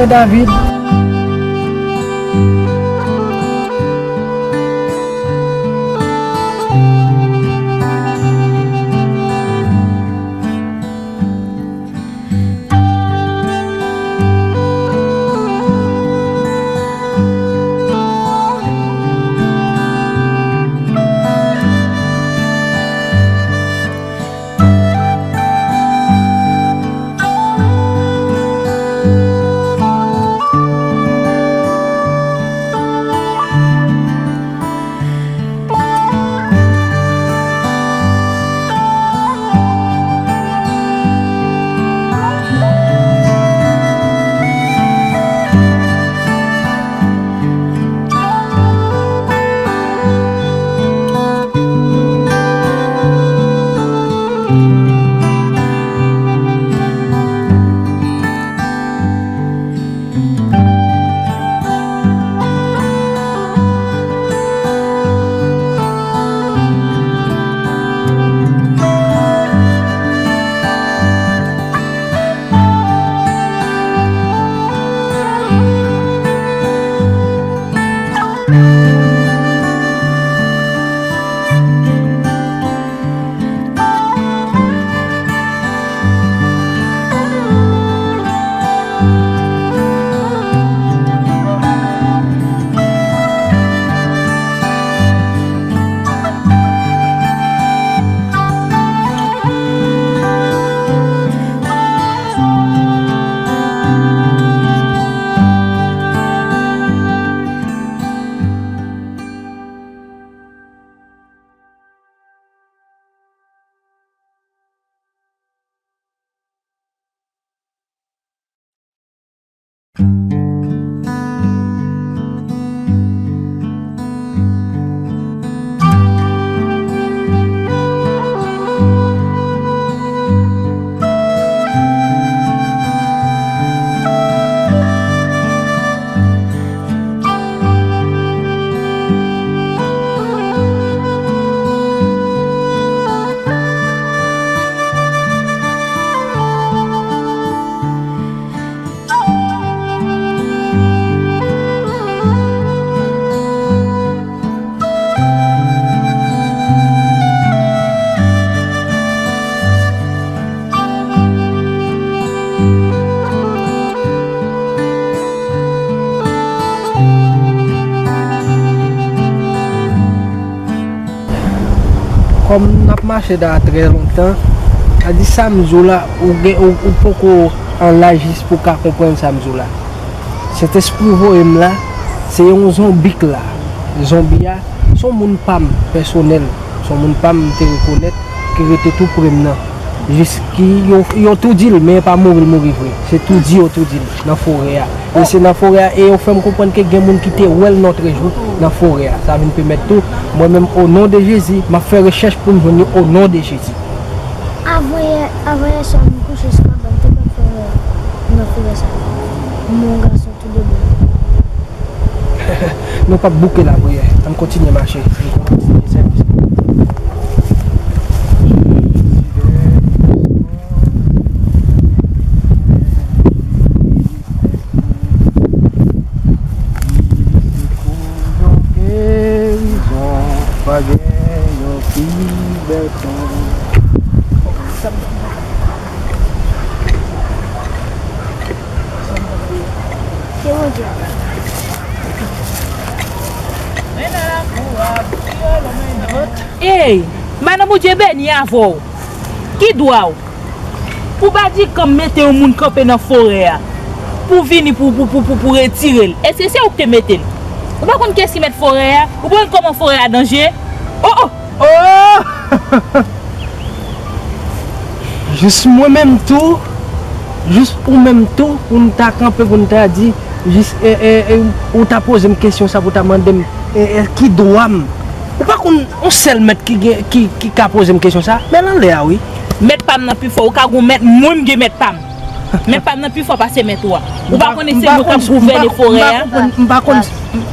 David. Kòm n ap mache la trè lontan, sa di sa m di w la, ou gen, ou, ou poko an laj jis pou w ka konprann sa m di w la. Sentespri voye m la, se yon zonbi k la. Zonbi a, se yon moun pa m pèsonèl, se yon moun pa m m te rekonèt ki rete tou pre m nan. Jis ki yo, yo tou di l, men e pa mouri l mouri vre. Se tou di yo tou di l nan forè a. E se nan forè a, e yo fè m konprann ke gen moun ki te wè l nan trè jou nan forè a. Sa vin pèmèt tou, mwen menm, o non de Jezi, m ap fè rechèch pou m jwenn yo o non de Jezi. Avanyè, avanyè swa m kouche sou kabann, te konn fè nan forè sa. M wè yon gason tou debou. Nou p ap bouke lapriyè. Ann kontinye mache. Ann kontinye sèvis. Pa gen yon pi bèl tan. Ke Bondye. Ey, madan Bondye beni avè w. Ki dwa w? Pou badikan mete yon moun kanpe nan forè a, pou vini pou, pou, pou, pou, pou retire l. Èske se ou ki te mete l? Ou pa konn kiyès ki mèt forè a? Ou pa konn kòman forè a danje? Oh, oh! Oh! Jis mwen menm tou, jis ou menm tou, pou n ta kanpe, pou n ta di, jis, e, e, e, ou ta poze m kesyon sa, pou ta mande m, e, e, ki dwa m. Ou pa konn yon sèl mèt ki gen, ki, ki ka poze m kesyon sa? Men l anlè a, wi. Mèt pa m nan pi fò, ou ka gen yon mèt, mwen m gen mèt pa m. Mèt pa m nan pi fò pase mèt ou a. Ou pa konn se yo k ap gouvène forè a? M pa konprann, m pa konn.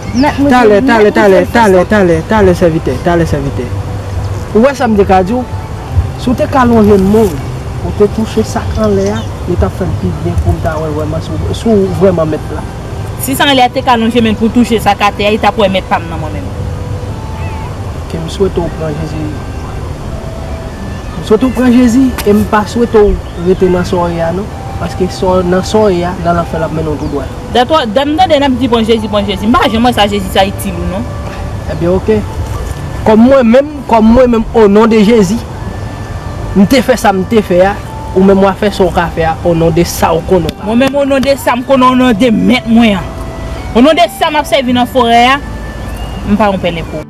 Talè, talè, talè, talè, talè, talè, sèvitè, talè, sèvitè. Ou wè sa m te ka di w? Si w te ka lonje men w, Ou te touche sa k anlè a, li t ap fè m pi byen pou m ta wè vrèman si w, si w vrèman mèt la. Si sa anlè a te ka lonje men l pou touche sa k atè a, li t ap wè mèt pa m nan mwen menm. Ke m swete w pran Jezi. M swete w pran Jezi e m pa swete w rete nan sa w ye a non. Paske sa w, nan sa w ye a, nan lanfè l ap mennen w tou dwat. Dat w, dat m tande n ap di pran Jezi, pran Jezi. M pa janm wè sa Jezi sa itil ou non. Ebyen, oke. Kòm mwen menm, kòm mwen menm, o non de Jezi, m te fè sa m te fè a, ou menm w a fè sa w ka fè a, o non de sa w konnen w ka fè. Mwen menm, o non de sa m konnen, o non de mèt mwen an, o non de sa m ap sèvi nan forè a, m pa yon pèlen pou ou.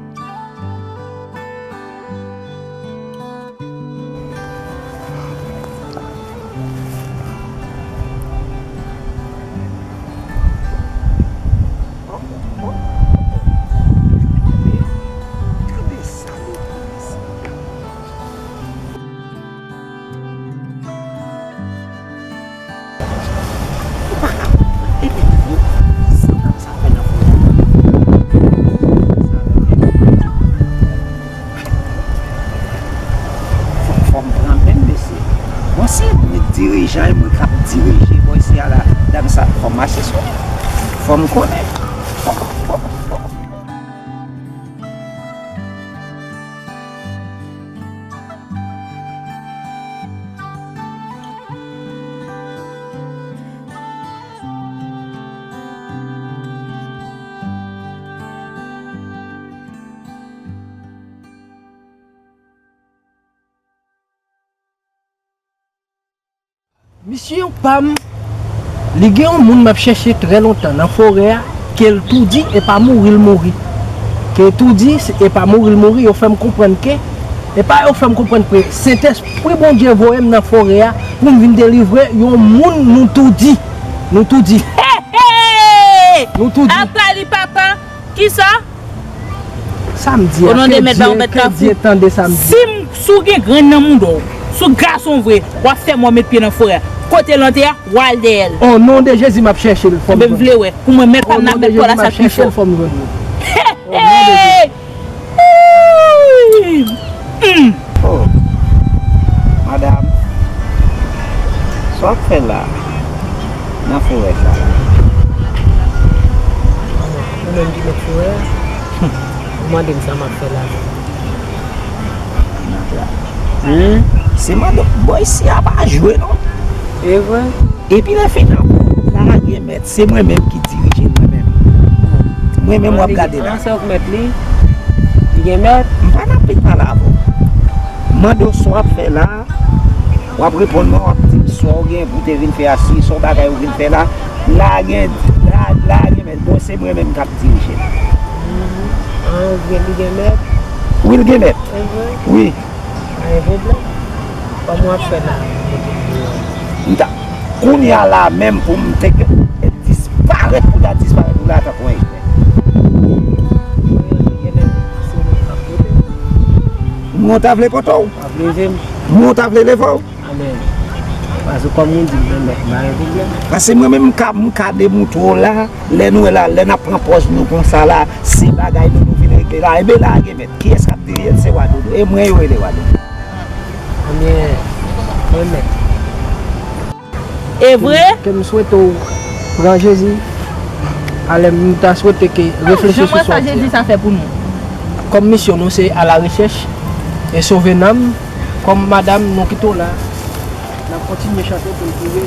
Ou pa ka konprann. Epi tou, se kòm sa fè nan fò. Fò, fò m pran menm, mesye. Bon, se mwen k dirijan e mwen k ap dirije. Bon, isi a la, dam sa, fò m mache sou li. Fò m konnen. Fò, fò, fò. Misyon pa m, li gen yon moun m ap chèche trè lontan nan forè a, ke l tou di e pa mouri l mouri. Ke l tou di se, e pa mouri l mouri, yo fè m konprann ke, e pa yo fè m konprann ke Sentespri Bondye voye m nan forè a pou m vin delivre yon moun nou tou di. Nou tou di. Hey, hey! Nou tou di. Apa li papa? Kisa? Sa m di a, ke Dye, ke Dye tande sa m di. Si m, si w gen grenn nan mouda w, si w gason vre, w ap fè m wè w met pye nan forè a. Kote l antre a, w al dèyè l. O non de Jezi, m ap chèche l, fò m jwenn li. Enben, m vle wè. Pou mwen, mèt pa m nan mèt pa w la, sa pi fò. O non de Jezi, m ap chèche l, fò m jwenn li. Hey, hey! Hey! Hmm. Oh, madanm, sa w ap fè la, nan forè sa la? Ou menm ki mèt forè a, ou mande m sa m ap fè la. Hmm, se mande, bò isi a pa jwe non. E vre? Epi lè fini ankò, la gen mèt, se mwen menm ki dirije l mwen menm. Mwen menm w ap gade la. An, se ou k mèt li? Li gen mèt? M pa nan pil pale avè w. Mande w sa w ap fè la, w ap reponn mwen, w ap di m sa w gen pou w te vin fè a, si se yon bagay ou vin fè la, la gen, la, la gen mèt. Bon, se mwen menm k ap dirije l. An, ou vle li gen mèt? Wi, l gen mèt. E vre? Wi. Pa gen pwoblèm. Kòman w ap fè la? M ta, kounye a la menm pou m te disparèt, pou ta disparèt ou la tankou yon efè. Mwen ta vle pote w. Mwen ta vle leve w. Amèn. Paske kòm ou di, m gen mèt, m pa gen pwoblèm. Paske mwen menm m ka, m ka demontre w la, lè nou wè la, lè n ap pran pòz nou konsa la, se bagay nou, nou vin regle la. Enben la gen mèt. Kiyès k ap dirije l? Se Wa Dodo. E mwen yo rele Wa Dodo. Ebyen, mwen mèt. E vre? Ke m swete w pran Jezi. Alè, m ta swete ke reflechi sou sa w di a. Jan m wè sa Jezi sa fè pou nou. Kòm misyon nou se alarechèch e sove nanm, kòm madanm nou kite w la, n ap kontinye chante pou l priye.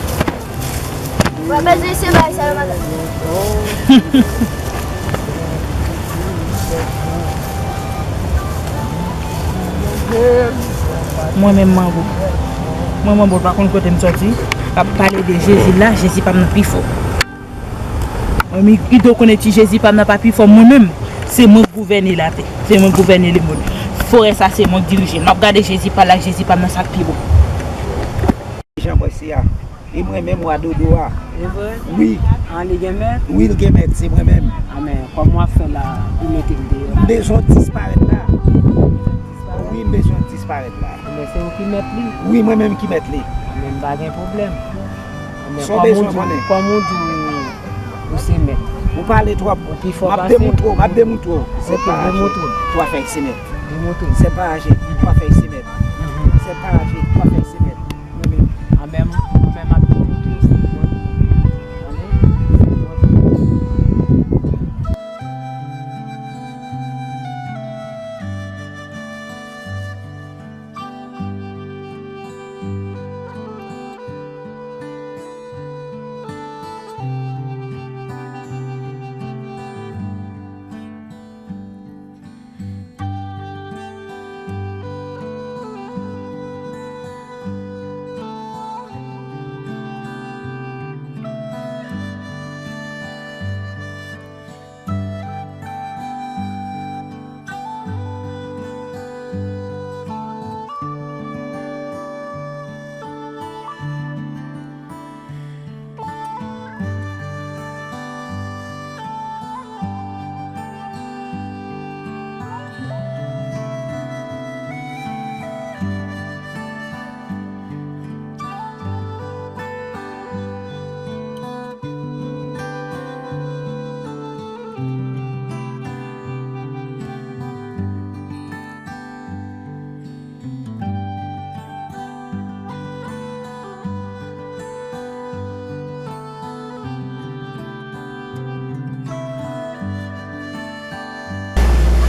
Mwen bezwen se bagay sa yo, madanm. Mwen menm manbo. Mwen manbo, pa konn kote m sòti. Ap pale de Jezi la, Jezi pa m nan pi fò. Mwen menm, ki do konnen ti Jezi pa m nan pa pi fò mwen menm. Se mwen k gouvène latè. Se mwen k gouvène lemonn. Forè sa se mwen k dirije. M ap gade Jezi pale ak Jezi pa m nan sa k pi bon. Jan bòy se a. E mwen menm Wa Dodo a. E vre? Wi. An, li gen mèt? Wi, l gen mèt, se mwen menm. Amèn. Kòman w ap fè la pou mete m deyò? M bezwen w disparèt la. Wi, m bezwen w disparèt la. Amèn, se ou ki mèt li? Wi, mwen menm ki mèt li. Amèn, m pa gen pwoblèm. Amèn. Sa w bezwen konnen? Kòm ou di, kòm ou di ou, ou se mèt. Ou pale twòp. Ou pi fò pase m. M ap demontre w, m ap demontre w. Ok, demontre m. Sèt pa aje, twa fèy se mèt. Demontre m. Sèt pa aje, twa fèy se mèt. Mhm. Sèt pa aje, twa fèy se mèt. Mwen menm. Menm, mwen menm ap kite w tou, se bon pou ou. Tande? Se bon pou ou.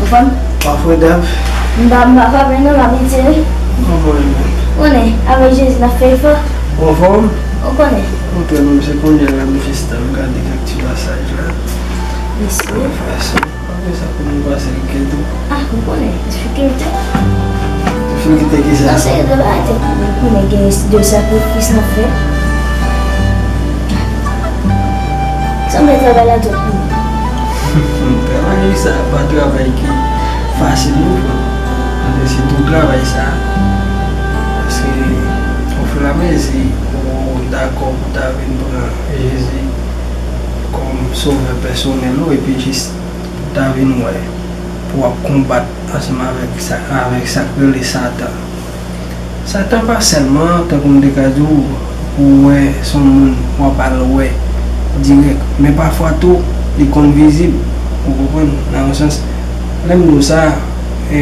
Ou fè m? Pa fè dam. M pa, m pa frape non, m abitye wi. Mwen menm. Ou konnen, avèk Jezi n ap fè efò. Ou anfòm? Ou konnen. Ok, menm se kounye a la m jis t al gade kèk ti pasaj la. Mesye. Anfòm. Apre sa pou nou pase rikel tou. Ah, ou konnen, difikilte. Difikilte ki sa? Nan seri de bagay tou, ou konnen gen de sakrifis n ap fè. Sanble travay la twòp pou ou. Travay sa pa travay ki fasil non, frè. Men se tou travay sa. Paske, ofiramezi, ou dakò pou ta vin pran Jezi kòm sovè pèsonèl ou, epi jis ta vin wè pou w ap konbat ansanm avèk sa, avèk sa k rele Satan. Satan pa sèlman, tankou m te ka di w, pou w wè se yon moun w ap al wè dirèk, men pafwa tou, li konn vizib, ou konprann, nan yon sans. Lè m di w sa, e,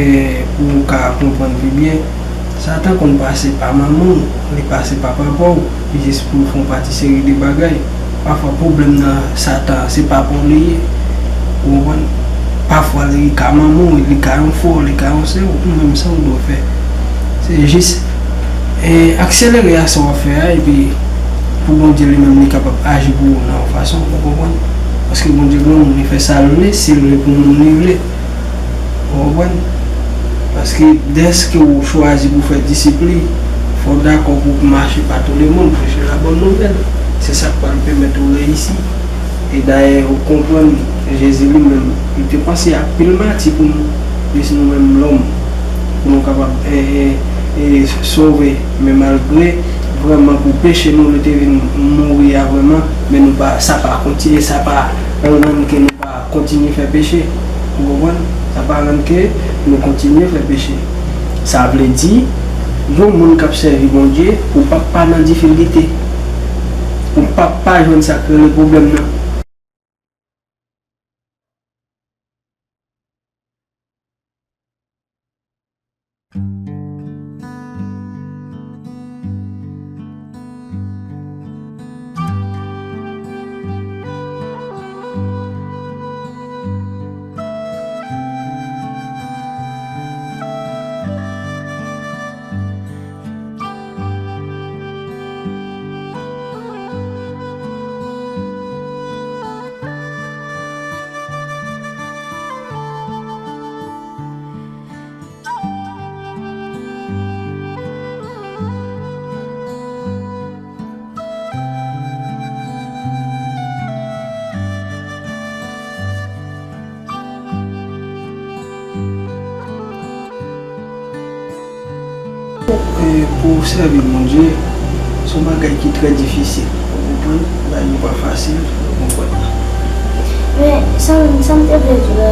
pou w ka konprann pi byen, Satan konn pase pa manman w, li pase pa papa w, jis pou l fè yon pati seri de bagay. Pafwa, pwoblèm nan Satan, se papa w li ye. Ou konprann? Pafwa, li ka manman w, li ka yon frè w, li ka yon sè w, ou menm sa w dwe fè. Se jis, e, akselere a sa w ap fè a, epi pou Bondye li menm, li kapab aji pou ou nan yon fason, ou konprann? Paske Bondye granmoun, li fè sa l vle, si l vle pou moun, li vle. Ou konprann? Paske dèske ou chwazi pou fè disip li, fò w dakò pou w mache pa tout le mond, preche la bòn nouvèl. Se sa k pral pèmèt ou reyisi. E dayè, ou konprann, Jezi li menm, li te panse a pil mati pou nou, plis nou menm lòm, pou nou kapab, e, e, e, sove. Men malgre vrèman pou peche nou, li te vin mouri a vrèman, men nou pa, sa pa kontinye, sa pa rann ke nou pa kontinye fè peche. Ou konprann? Sa pa rann ke nou kontinye fè peche. Sa vle di, yon moun k ap sèvi Bondye, ou p ap pa nan difikilte. Ou p ap pa jwenn sa k rele pwoblèm nan. E, pou w sèvi Bondye, se yon bagay ki trè difisil. Ou konprann? Bagay yo pa fasil, ou konprann? Men, sa, sa m te vle di w la,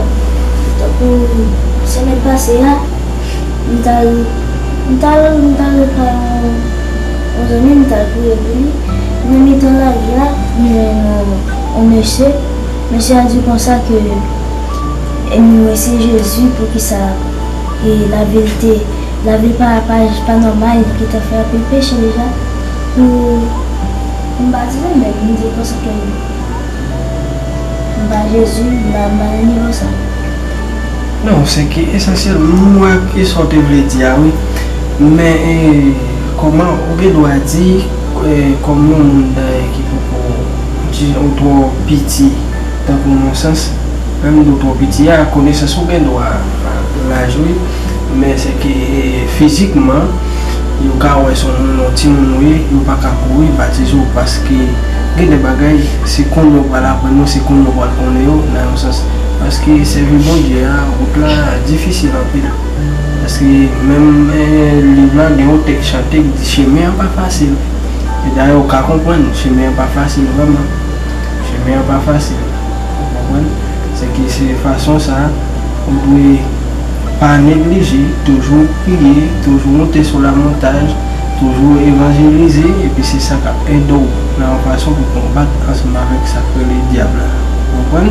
tankou semèn pase a, m t al, m t al, m t al pran yon, yon zanmi, m t al priye pou li. Nan mitan lari a, m jwenn yon, yon mesye. Mesye a di konsa ke, e, m resevwa Jezi, poukisa, e, lavi l te, lavi l pa, pa, pa nòmal, li te fè anpil peche deja. Pou, pou m batize, men m di konsa ke m ba Jezi, m ba, m ba nan nivo sa. Non, se ke esansyèl, m wè ki sa w te vle di a, wi. Men, e, kòman ou gen dwa di, e, kòm yon moun dayè ki poko, di, ou twò piti, tankou nan sans, lè m di w twò piti a, konesans ou gen dwa laj, wi, men se ke, e, fizikman, yo ka wè se yon moun, yon timoun ou ye, yo pa ka kouri batize w, paske gen de bagay, se konnen yo pral aprann yo, se konnen yo pral konnen yo, nan yon sans. Paske sèvi Bondye a, wout la difisil anpil. Paske menm, e, liv la gen yon tèks chante ki di, chemen an pa fasil. E dayè, ou ka konprann, chemen an pa fasil vrèman. Chemen an pa fasil. Ou konprann? Se ke se fason sa, ou dwe pa neglije, toujou priye, toujou monte sou lamontaj, toujou evanjelize, epi se sa k ap ede w nan yon fason pou konbat ansanm avèk sa k rele dyab la. Ou konprann?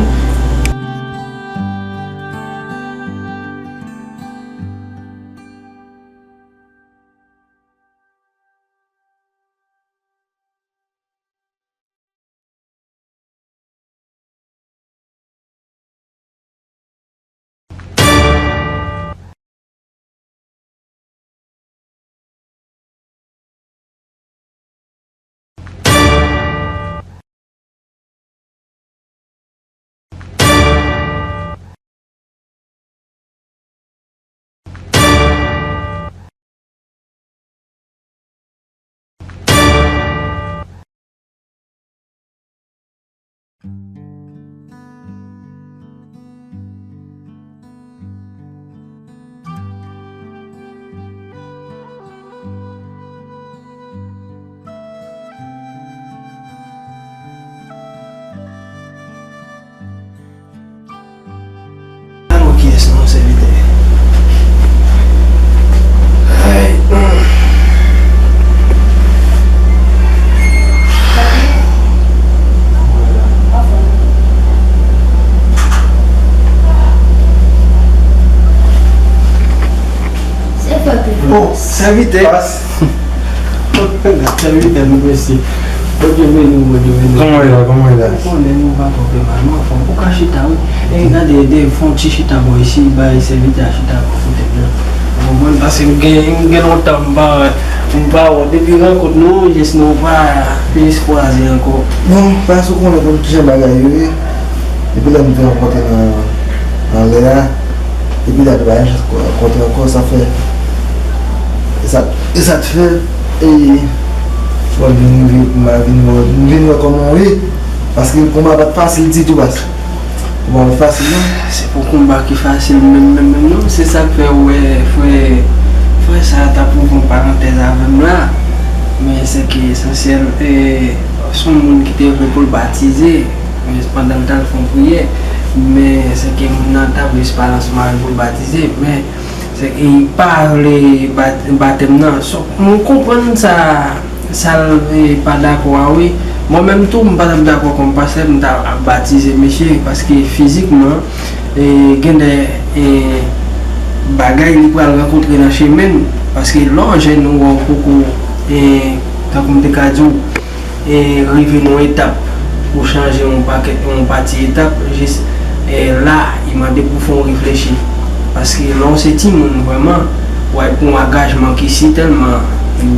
Alò, kiyès non, sèvitè? Ay, hmm. Se fòt ou. Oh, sèvitè. Sèvitè nou, mesye. Bondye beni w, Bondye beni w. Kòman w ye la? Kòman w ye la? Ou konnen nou pa twò fè mal, non, fò ou ka chita, wi. E gade, de, fè yon ti chita bò isi, bay sèvitè a chita bò kote l la. Ou konprann? Paske m gen, m gen lontan m pa, m pa wè w. Depi rankont nou, jis nou pa jis kwaze ankò. Bon, paske ou konnen konn kijan bagay yo ye. Depi lè m te rankontre nan, nan lè a, epi la, nou pa janm rankontre ankò, sa fè. E sa, e sa t fè, e, bon, m vin rive, m vin wè, m vin wè kòman w ye. Paske konba pa t fasil ditou, baz. Konba pa t fasil, non. Se pa yon konba ki fasil menm, menm, menm, non. Se sa k fè ou wè frè, frè sa a t ap ouvri yon parantèz avè m la. Men se ke esansyèl, e, se yon moun ki te vle pou l batize. Men pandan l t al fè yon priyè, men se ke moun nan t ap jis pale ansanm avè l pou l batize, men se ke li pa vle bat-, batèm nan. So, mwen konprann sa, sa l, e, pa dakò a, wi. Mwen menm tou, m pa t ap dakò kòm pastè, m ta ap batize mesye, paske fizikman, e, gen de, e, bagay li pral rankontre nan chemen l, paske lè w jèn ou wè w poko, e, tankou m te ka di w, e, rive nan yon etap pou chanje yon pakèt, yon pati etap, jis, e, la, li mande pou fè w reflechi. Paske lè w se timoun, vrèman, w al pran yon angajman ki si tèlman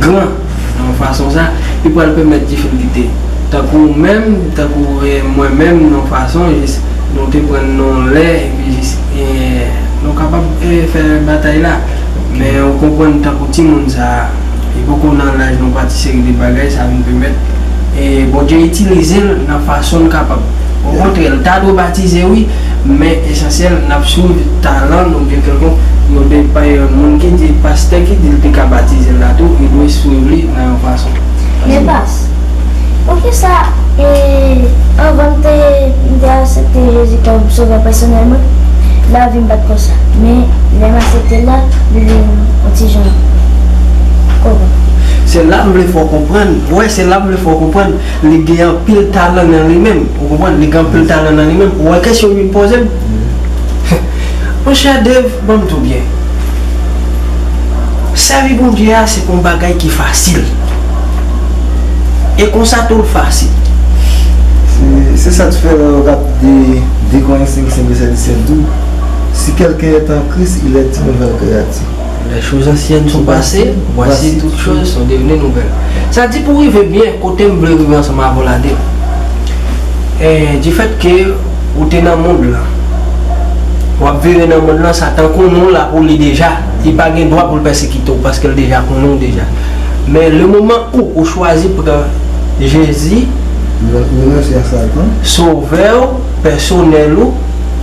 gran, nan yon fason sa, li pral pèmèt difikilte. Tankou ou menm, tankou, e, mwen menm, nan yon fason, jis, nou te pran nan yon lè, epi jis, e, nou kapab, e, fè batay la. Men ou konprann tankou timoun sa a, li poko nan laj nan yon pati seri de bagay, sa vin pèmèt, e, Bondye itilize l nan fason l kapab. Okontrè, l ta dwe batize, wi, men esansyèl, n ap swiv talan n oubyen kèlkonk yon de pa yon moun ki di, pastè ki di l te ka batize l la tou, li dwe swiv li nan yon fason. Men pas, poukisa, e, anvan m te, m te aksepte Jezi kòm sovè pèsonèl mwen, lavi m pa t konsa. Men, lè m aksepte l la, li vin yon ti jan kòman. Se la m vle fè w konprann. Wè, se la m vle fè w konprann. Li gen anpil talan nan li menm. Ou konprann? Li gen anpil talan nan li menm. Ou wè kesyon m vin poze m? Monchè Dave, ban m di w byen. Sèvi Bondye a, se pa yon bagay ki fasil. E konsa tou l fasil. C'est c'est ça qui fait le rap de, de Corintiens cinq, cinq, verset dix-sept, d'où si quelqu'un est en Christ, il est une nouvelle créature. Les choses anciennes sont passées, voici toutes choses sont devenues nouvelles. Sa di pou rive byen kote m vle rive ansanm avè w la de. Eh, du fait que ou te nan mond lan, w ap vire nan mond lan, Satan konnen w la pou li deja. Li pa gen dwa pou l pèsekite w paske l deja konnen w deja. Men le moman ou ou chwazi pran Jezi, Renonse a Satan. Sovè w pèsonèl ou,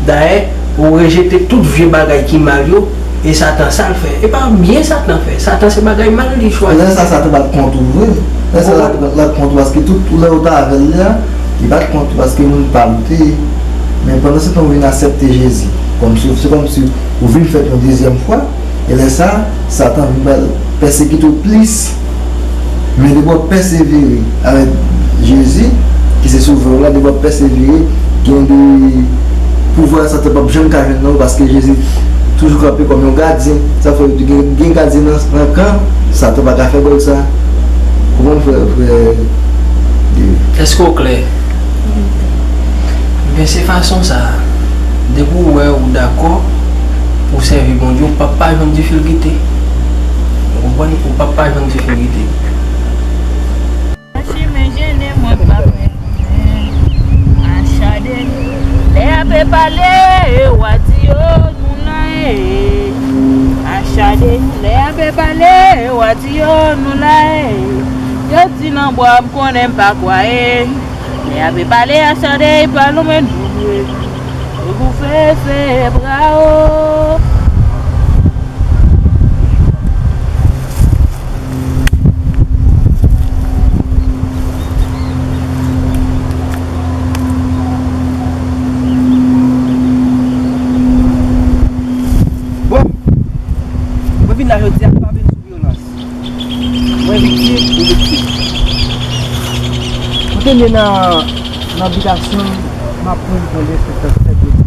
dayè, ou rejete tout vye bagay ki mal yo, e Satan sa l fè. E pa byen Satan fè. Satan se bagay mal li chwazi. Lè sa Satan bat kont ou vre. Lè sa l ap kont ou paske tout lè ou t avè l la, li bat kont ou paske moun pa l ou te ye. Men pandan se tan ou vin aksepte Jezi kòm sov, se kòmsi ou vin fèt yon dezyèm fwa. E lè sa, Satan vin pral pèsekite w plis. Men depi w ap pèsevere avèk Jezi, ki se Sovè w la, depi w ap pèsevere, gen de pouvwa Satan p ap janm ka jwenn nan ou, paske Jezi toujou kanpe kòm yon gadyen. Sa fè gen, gen gadyen nan, nan kan, Satan pa ka fè gòl sa. Konprann, frè, frè Dave? Èske w klè? Ebyen, se fason sa a. Depi w wè ou dakò pou w sèvi Bondye, ou p ap pa jwenn difikilte. Ou konprann? Ou p ap pa jwenn difikilte. Nan chimen jennen mwen pa kwè. Achade, lè y ape pale, w a di yo nou la e. Achade, lè y ape pale, w a di yo nou la e. Yo di nan bwa m konnen m pa kwaye. Lè y ape pale achade, pa nou men nou ye. Yo pou fè fè bra o. Bon, mwen vin la jodi a, m pa vin sou vyolans. Mwen viktim, ou viktim. Ou te vle nan, nan bitasyon m, m ap pran yon respektan sèt de Dye.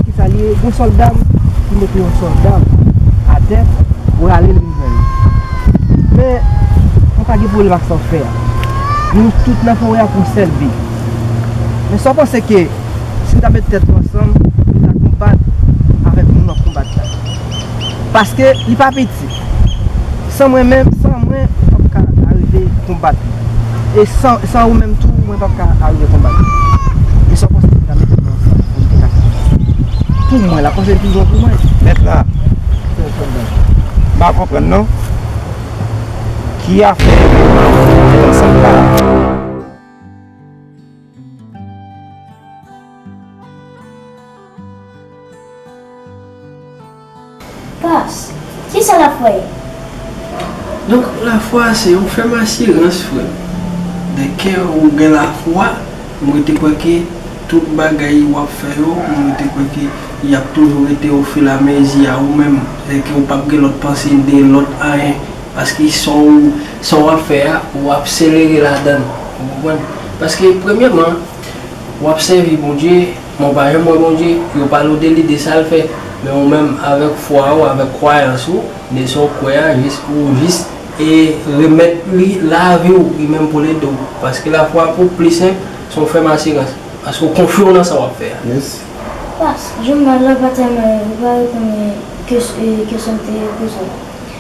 Kisa li ye? Gon sòlda m ki mete yon sòlda m atè pou rale l vin jwenn li. Men, mwen pa gen pwoblèm ak sa w fè a. Nou tout nan forè a pou yon sèl bi. Men sa w panse ke si n ta met tèt nou ansanm, nou ta konbat avèk moun w ap konbat la? Paske li pa piti. San mwen menm, san mwen, ou p ap ka arive konbat li. E san, san ou menm tou, mwen p ap ka arive konbat li. E sa w panse ki ta mete nou ansanm pou n te ka fè? Pou mwen, la panse li pi bon pou mwen. Mèt la, m pa konprann non. Ki afè nou mete ansanm la? Pas, kisa lafwa ye? Donk, lafwa se yon fèm asirans, frè m. Dèke ou gen lafwa, mwen te kwè ke tout bagay w ap fè yo, mwen te kwè ke y ap toujou rete ofilamezi a ou menm, e ke w p ap gen lòt panse de lòt anyen. Paske sa w, sa w ap fè a, w ap selere ladan l. Ou konprann? Paske, premyèman, w ap sèvi Bondye, men w pa janm wè Bondye, yo pale w de li, de sa l fè. Men ou menm, avèk fwa ou, avèk kwayans ou, de sa w kwè a, jis, ou jis, e remèt li lavi w, li menm pou l ede w. Paske lafwa pou plis senp, se yon fèm asirans. Paske w konfye w nan sa w ap fè a. Yes. Pas, jounen la, pa tèlman, ou pa reponn ke, e, kesyon m te poze w.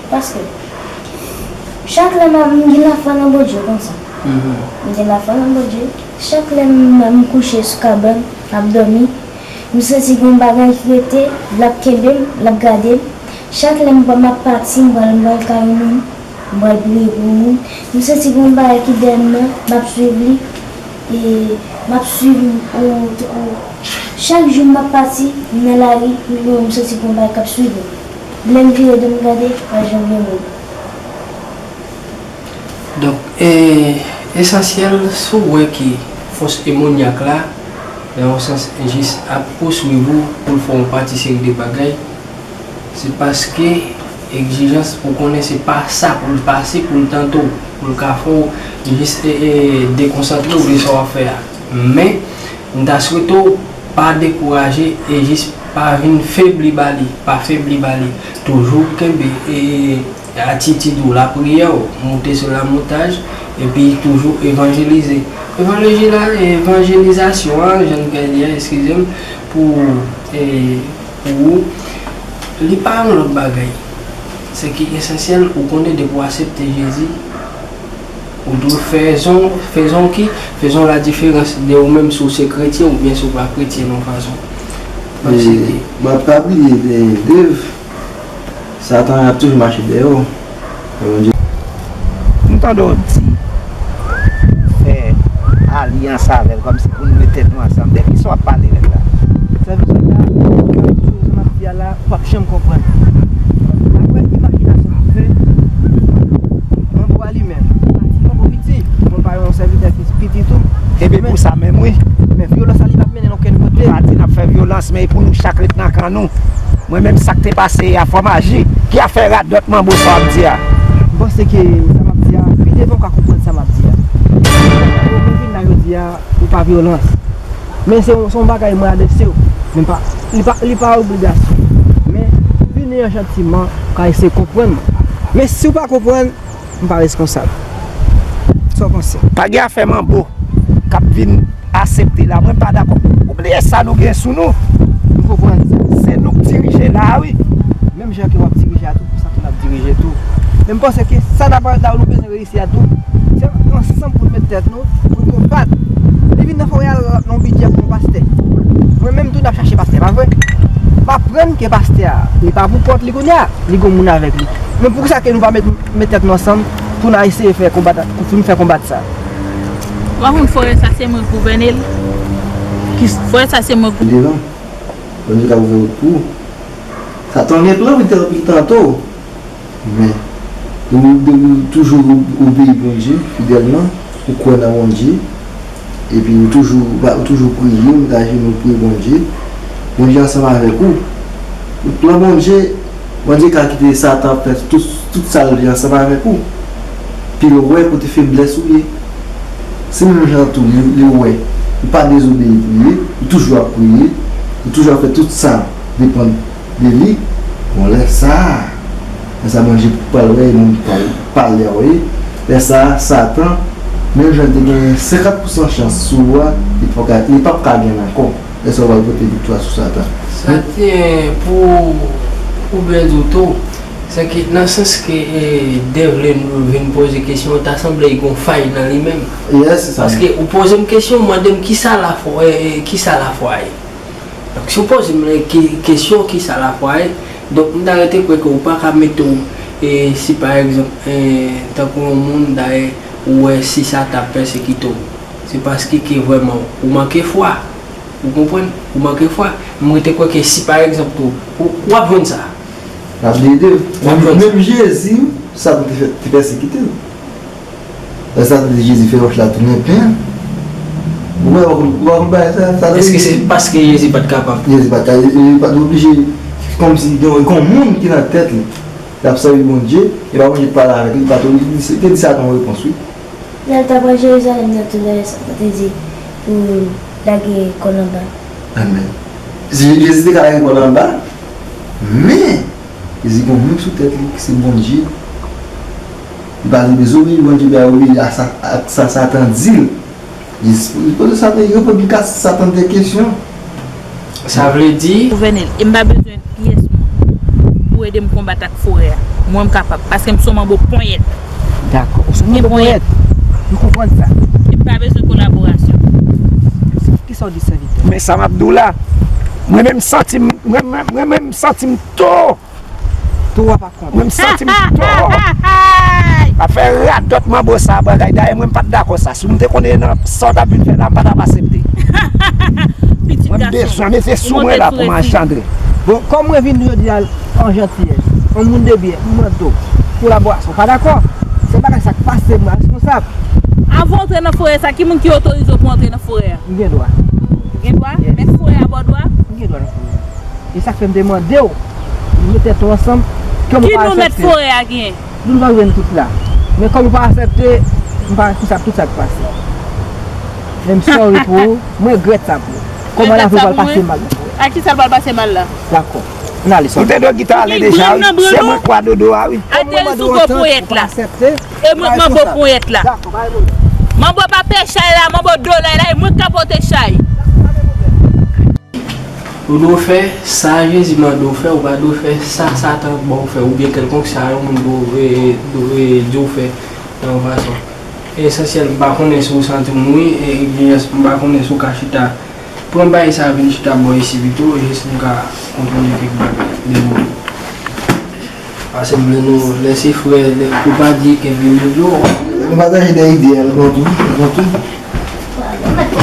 Paske, chak lè m, m gen lafwa nan Bondye konsa. M gen lafwa nan Bondye. Chak lè m, m kouche sou kabann, m ap dòmi, m santi gen yon bagay ki rete, l ap kenbe m, l ap gade m. Chak lè m, m ap pati, m pral, m pral kay yon moun, m pral priye pou yon moun. M santi gen yon bagay ki dèyè m nan, m ap swiv li. E m ap swiv ou, ou, chak jou m ap pati, m nan lari, m, m santi gon bagay k ap swiv mwen. Lè m vire do m gade, pa janm gen moun. Donk, e, esansyèl, si w wè ke fòs demonyak la, nan yon sans, jis ap pouswiv ou pou l fè w yon pati seri de bagay, se paske egzijans ou konnen se pa sa pou l pase, pou l tante w, pou l ka fè w jis, e, e, dekonsantre w de sa w ap fè a. Men, m ta swete w pa dekouraje e jis pa vin febli ba li, pa febli ba li. Toujou kenbe, e, atitid ou, lapriyè w, monte sou lamontaj, Epi toujou evanjelize. Evanjela- evanjelizasyon an, jan n ka di a, eskize m, pou, e, pou ou, li pa yon lòt bagay. Sa ki esansyèl, ou konnen depi w aksepte Jezi, ou dwe fè zon, fè zon ki, fè zon la diferans de ou menm si w se kretyen oubyen si w pa kretyen nan yon fason. Paske. E, m ap pa bliye, e, Dave, Satan ap toujou mache dèyè w. Bondye. M tande w di, fè alyans avè l, kòmsi pou nou met tèt nou ansanm. De kisa w ap pale nèt la? Sèvis la, sa m ap di a la, w p ap janm konprann. Daprè imajinasyon m fè, manbo a li menm, li pa ti manbo piti. Mwen pa yon sèvitè ki piti tou. Ebyen, pou sa menm, wi. Men vyolans la, li p ap mennen l okenn kote. M pa di n ap fè vyolans, men e pou nou chak ret nan kan nou. Mwen menm, sa k te pase yè a, fò m aji. Ki afè radòt manbo sa w ap di a? M panse ke sa m ap di a, pi devan w ka konprann sa m ap di a. Ou vin la jodi a, ou pa vyolans. Men se yon, se yon bagay mwen adrese w. Men pa, li pa, li pa obligasyon. Men, vini an jantiman, w ka eseye konprann mwen. Men si w pa konprann, m pa reskonsab. Sa w panse? Pa gen afè manbo k ap vin aksepte la. Mwen m pa dakò. Ou bliye sa nou gen sou nou. M konprann sa. Se nou k dirije la a, wi. Menm jan ke w ap dirije a tou, konsa tou n ap dirije tou. Men m panse ke sa n ap antre la, nou bezwen reyisi a tou. Se ansanm pou n met tèt nou, pou n konbat. Li vin nan forè a, l ap nan yon bidjè pou yon pastè. Mwen menm tou, n ap chache pastè, pa vre? M aprann ke pastè a, li pa pou kont li kounye a, li gen moun avèk li. Men poukisa ke nou pa met, met tèt nou ansanm pou n a eseye fè konbat, pou n fè konbat sa? Ou pa konn forè sa se mwen k gouvène l? Ki forè sa se mwen k. Devan. Bondye ka ouvè wout pou ou. Satan gen plan pou l te anpil tante w. Men, depi w toujou obeyi Bondye fidèlman, ou kwè nan Bondye, epi ou toujou, ou toujou priye, ou mete ajenou, ou priye Bondye, Bondye ansanm avèk ou. Plan Bondye, Bondye ka kite Satan ap fè tout, tout sa l vle ansanm avèk ou. Epi l wè kote feblès ou ye. Se menm jan tou, li, li wè ou pa dezobeyi pou li, ou toujou ap priye, ou toujou ap fè tout sa depann de li. Bon, lè sa a, lè sa a Bondye pral wè e moun pral pale a w ye. Lè sa a, Satan, menm jan l te gen senkant pousan chans sou ou a, li p ap ka, li p ap ka gen l ankò. Lè sa a, w pral pote viktwa sou Satan. Sa te pou, pou byen di w tou, se ke nan sans ke, e, Dev vle nou vin poze kesyon, ta sanble gen yon fay nan li menm. Yes, se sa. Paske ou poze m kesyon, ou mande m kisa lafwa, e, e, kisa lafwa ye. Donk, si w poze m ke-, kesyon kisa lafwa ye, donk, m ta rete kwè ke ou pa ka mete w, e, si pa egzanp, e, tankou yon moun, dayè, ou wè si Satan ap pèsekite w, se paske ke vrèman ou manke fwa. Ou konprann? Ou manke fwa. M rete kwè ke si pa egzanp tou, ou, w ap jwenn sa. L ap ede w. W ap jwenn sa. Menm Jezi, Satan te fè, te pèsekite l. Lè Satan di Jezi fè wòch la tounen pen. Ou wè, ou wè, ou wè bagay sa, Satan. Èske se paske Jezi pa t kapab? Jezi pa t ka, li pa t oblije. Kòmsi gen, gen yon moun ki nan tèt li. L ap sèvi Bondye, e pa Bondye k pale avèk li, li pa t oblije, li te di Satan yon repons, wi. Lè l t ap al Jerizalèm nan tou, lè Satan te di pou lage kò l anba. Amèn. Je-, Jezi te ka lage kò l anba, men Jezi gen yon moun sou tèt li, ki se Bondye. Li pa vle dezobeyi Bondye, men obeyi a sa, a sa Satan di l. Li, li poze Satan, li repoze Satan de kesyon. Sa vle di. Gouvène l, e m pa bezwen pyès moun pou ede m konbat ak forè a. Mwen, m kapab, paske m se yon manbo ponyèt. Dakò, ou se yon manbo ponyèt. M konprann sa. E m pa bezwen kolaborasyon. Kisa w di sèvitè? Men sa m ap di w la, mwen menm m santi m, mwen, mwen, mwen menm m santi m tou. Tou w ap Mwen m santi m tou. Afè radòt manbo sa a bagay. Dayè mwen m pa t dakò sa. Si m te konnen nan sa w t ap vin fè la, m pa t ap aksepte. Mwen m bezwen mete sou mwen la pou m anjandre. Bon, kòm mwen vin jodi a an jantiyès, an moun de byen, m mande w kolaborasyon, w pa dakò? Se bagay sa k pase m la responsab. Avan w antre nan forè sa, ki moun ki otorize w pou w antre nan forè a? M gen dwa. Ou gen dwa? Yes. Mèt forè a ba w dwa? M gen dwa nan forè a. E sa k fè m te mande w, nou met tèt nou ansanm, ke nou pa aksepte. Ki nou mèt forè a gen? Nou, nou pa jwenn tout la. Men kòm ou pa aksepte, m pa konn sa, tout sa k pase. Men m sorry pou ou, mwen regrèt sa pou ou. Kòman lavi w pral pase mal nan forè. A kisa l pral pase mal la? Dakò. Jounalis, ou te dwe gita ale deja, wi. Se mwen k pran dodo a, wi. Ateri sou gwo ponyèt la. E mwen k manbo ponyèt la. Manbo pa pè chay la, manbo do la, e mwen k ka pote chay. Ou dwe fè sa Jezi mande w fè, ou pa dwe fè sa Satan ba w fè, oubyen kèlkonk sa yon moun dwe, dwe di w fè nan yon fason. Esansyèl, m pa konnen si w santi w mouri, e, e, m pa konnen si w ka chita. Pran bagay sa vin chita bò isi pito, jis m ka kontwole kèk bagay de nou. Pase m vle nou, lè se frè, lè, pou pa di ke vin nou yo. Nou pataje de ide, al bon tou, bon tou.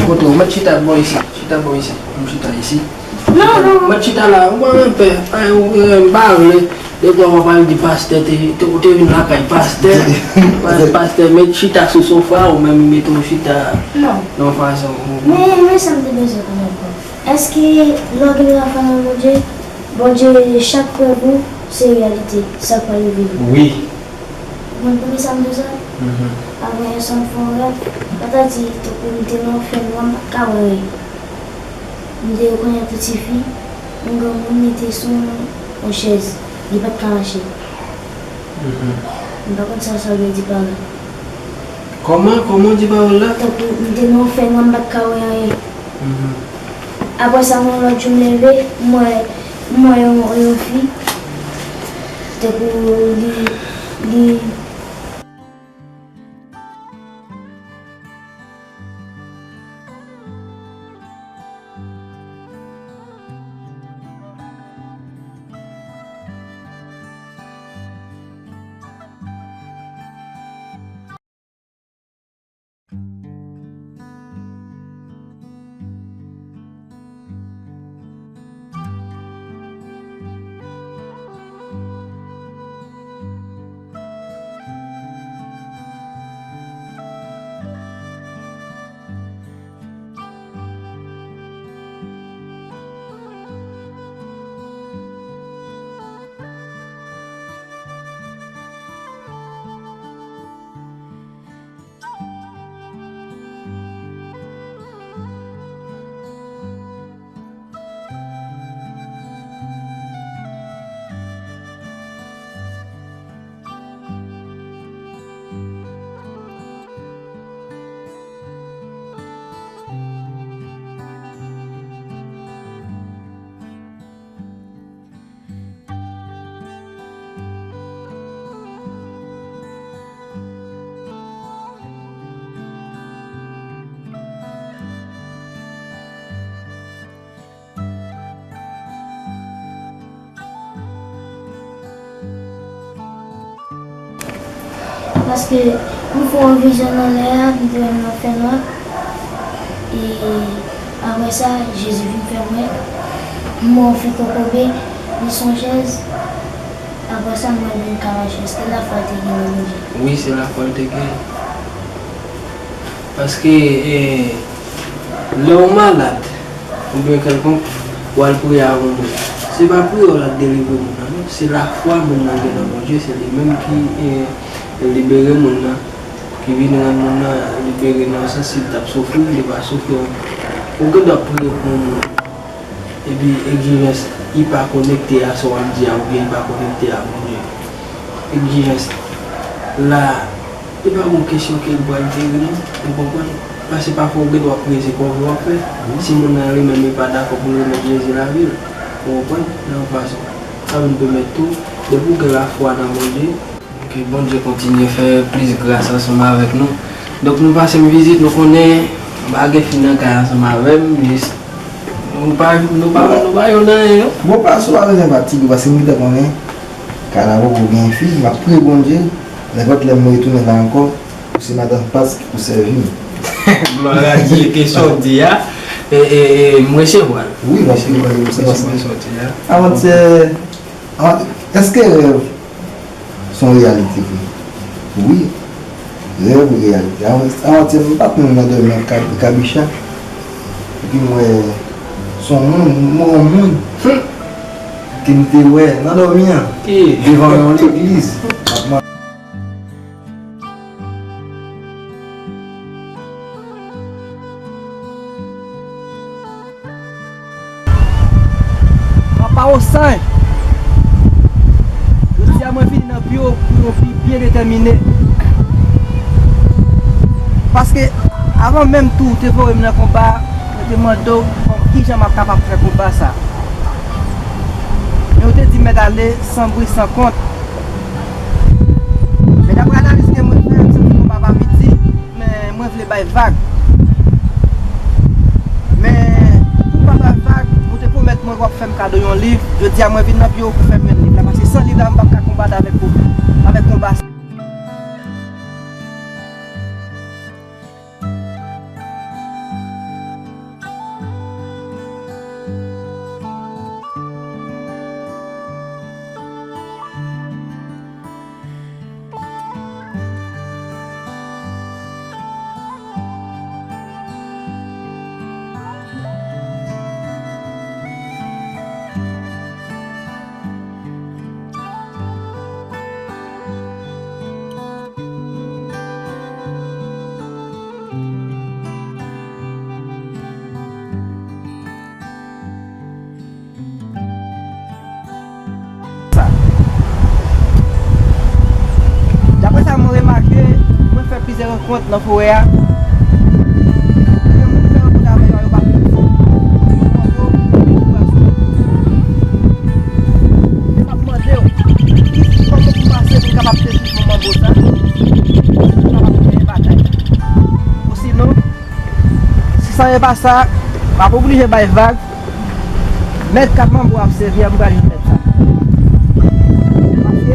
Kote w mèt chita bò isi, chita bò isi, m chita isi. Non, non. Mèt chita la, ou pa renmen pè, ay, ou, eh, m pa vle. Dèfwa w ap al di pastè, te, te, ou te vin lakay pastè, pa-, pastè mèt chita sou sofa, ou menm mete w chita nan fason. Men, men sa m te bezwen konnen ankò. Èske lè w gen lafwa nan Bondye, Bondye chak prèv ou se reyalite, sa k pral rive nou? Wi. Ou konn poukisa m di w sa? Avanyè sa m fè yon rèv, pa ta di tankou m te nan yon fènwa, m pa t ka wè anyen. M te rekonèt yon tifi, yon granmoun, li te sou yon chèz, li pa t ka mache. M pa konn sa sa vle di pa la. Kòman, kòman w di pawòl la? Tankou m te nan yon fènwa, m pa t ka wè anyen. Apre sa, yon lòt jou m leve, m wè, m wè yon, yon fi, tankou li, li Paske m fè yon vizyon nan lè a, m te wè m nan fènwa. E apre sa, Jezi vin fè m wè. M wè yon fi kokobe, li sou yon chèz. Apre sa, m wè l vin ka mache. Èske lafwa te gen nan Bondye? Wi, se lafwa l te gen. Paske, eh, lè w malad, oubyen kèlkonk, w al priye avè yon moun. Se pa priyè w l ap delivre moun nan, non. Se lafwa moun nan gen nan Bondye, se li menm ki, eh, libere moun nan, ki vin rann moun nan libere nan sans si l t ap soufri, li pa soufri ankò. Ou gen dwa priye pou yon moun, epi egzijans li pa konekte a sa w ap di a, oubyen li pa konekte a Bondye. Egzijans la, se pa yon kesyon ke l pral geri, non, ou konprann? Paske pafwa ou gen dwa priye, se kòve w ap fè. Si moun nan li menm li pa dakò pou l remèt Jezi lavi l, ou konprann? Nan yon fason, sa vin pèmèt tou, depi w gen lafwa nan Bondye, ke Bondye kontinye fè plis gras ansanm avèk nou. Donk, nou pase m vizit, nou konnen m pa gen fi nan kay ansanm avè m, jis nou pa, nou pa, nou pa jwenn anyen, non. Bon, pa sou pa bezwen fatige, paske m gentan konnen Kay la poko gen fi, m ap priye Bondye, nenpòt lè m retounen la ankò, pou se madanm Pas ki pou sèvi m. Glwa a Dye, ke sa w di a, e, e, e, m resevwa l. Wi, m ap priye Bondye pou sa, paske avantyè, avantyè, èske rèv se yon reyalite vre? Wi, rèv reyalite. Avan, avantyè, m pa t menm nan dòmi ak kab-, kabicha. Epi m wè se yon moun, m wè yon moun ke m te wè nan dòmi an, devan yon legliz. Papa Osanj, Byen detèmine. Paske avan menm tou ou te voye m nan konba, mwen te mande w kijan m ap kapab fè konba sa. Men ou te di mèt ale san bri san kont. Men daprè analiz ke mwen fè, m santi konba pa piti. Men mwen vle bay vag. Men pou m pa bay vag, ou te pwomèt mwen w ap fè m kado yon liv. Jodi a mwen vin nan pye w pou fè m jwenn liv la. Paske san liv la, m p ap ka konbat avèk ou, avèk konba sa. Sa. Daprè sa mwen remake, mwen fè plizyè rankont nan forè a. Men moun m fè rankont avè yo a, yo pa plis fò. Yo manke w, yo plis fò. Men m ap mande w, ki kòman pou m pase pou m kapab sezi manbo sa, pou m kapab genyen batay. Osinon, si sa e pa sa, m ap oblije bay vag. Mèt k ap manbo ap sèvi a, m pral jwenn mèt sa. Paske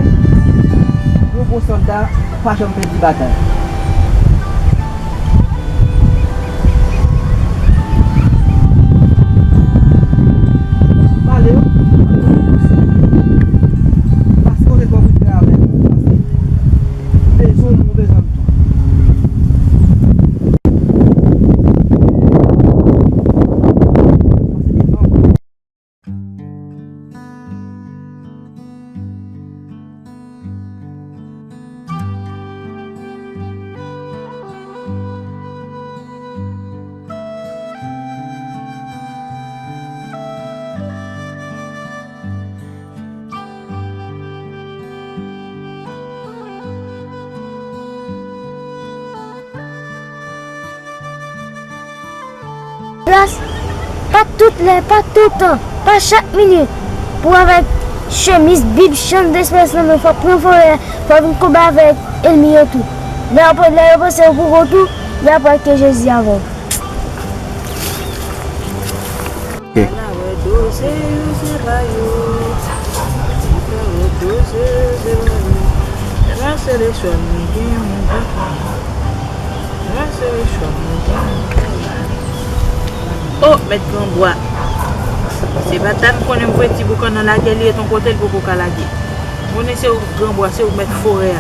yon bon sòlda pa janm pèdi batay. Pale yo. Paske w te twò prepare avèk ou. Paske m bezwen w, ou bezwen m tou. Plas, pa tout lè, pa tout tan, pa chak minit. Pou avèk chemiz, Bib, chan, Lespri nan men, fò w pran forè a, fò w vin konba avèk ènmi yo tou. Lè yo, lè yo panse yo pou kont ou, y ap wè ke Jezi avè w. Ok. Ala wè doze yo se ba yo. Ala wè doze yo se ba yo. Epa se le chwa nou gen, nou gen. Epa se le chwa nou gen, nou gen. O, mèt Granbwa. Se pa ta m konnen m voye Ti Boukan nan lagè, li ret yon kote, l poko ka lage. M konnen se ou Granbwa, se ou mèt forè a.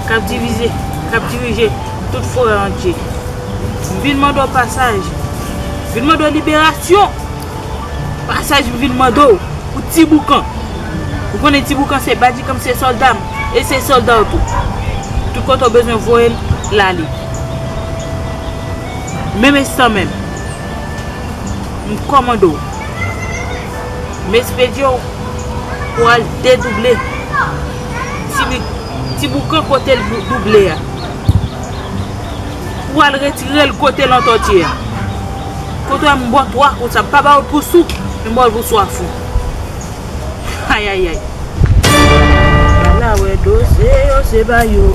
K ap divize, k ap dirije tout forè antye. M vin mande w pasaj. M vin mande w liberasyon. Pasaj m vin mande w pou Ti Boukan. Ou konnen Ti Boukan se badikan m, se sòlda m. E se sòlda w tou. Tout kote w bezwen voye l, l ale. Menm enstan menm. M kòmande w. M espedye w pou w al dedouble Ti, Ti Boukan kote l dou-, double a. Pou w al retire l kote l antòtye a. Kote w a m ba w twa kou sa, m pa ba w l pou sou, men m ba w l pou swaf ou. Ayayay. Ala wè doze yo se ba yo.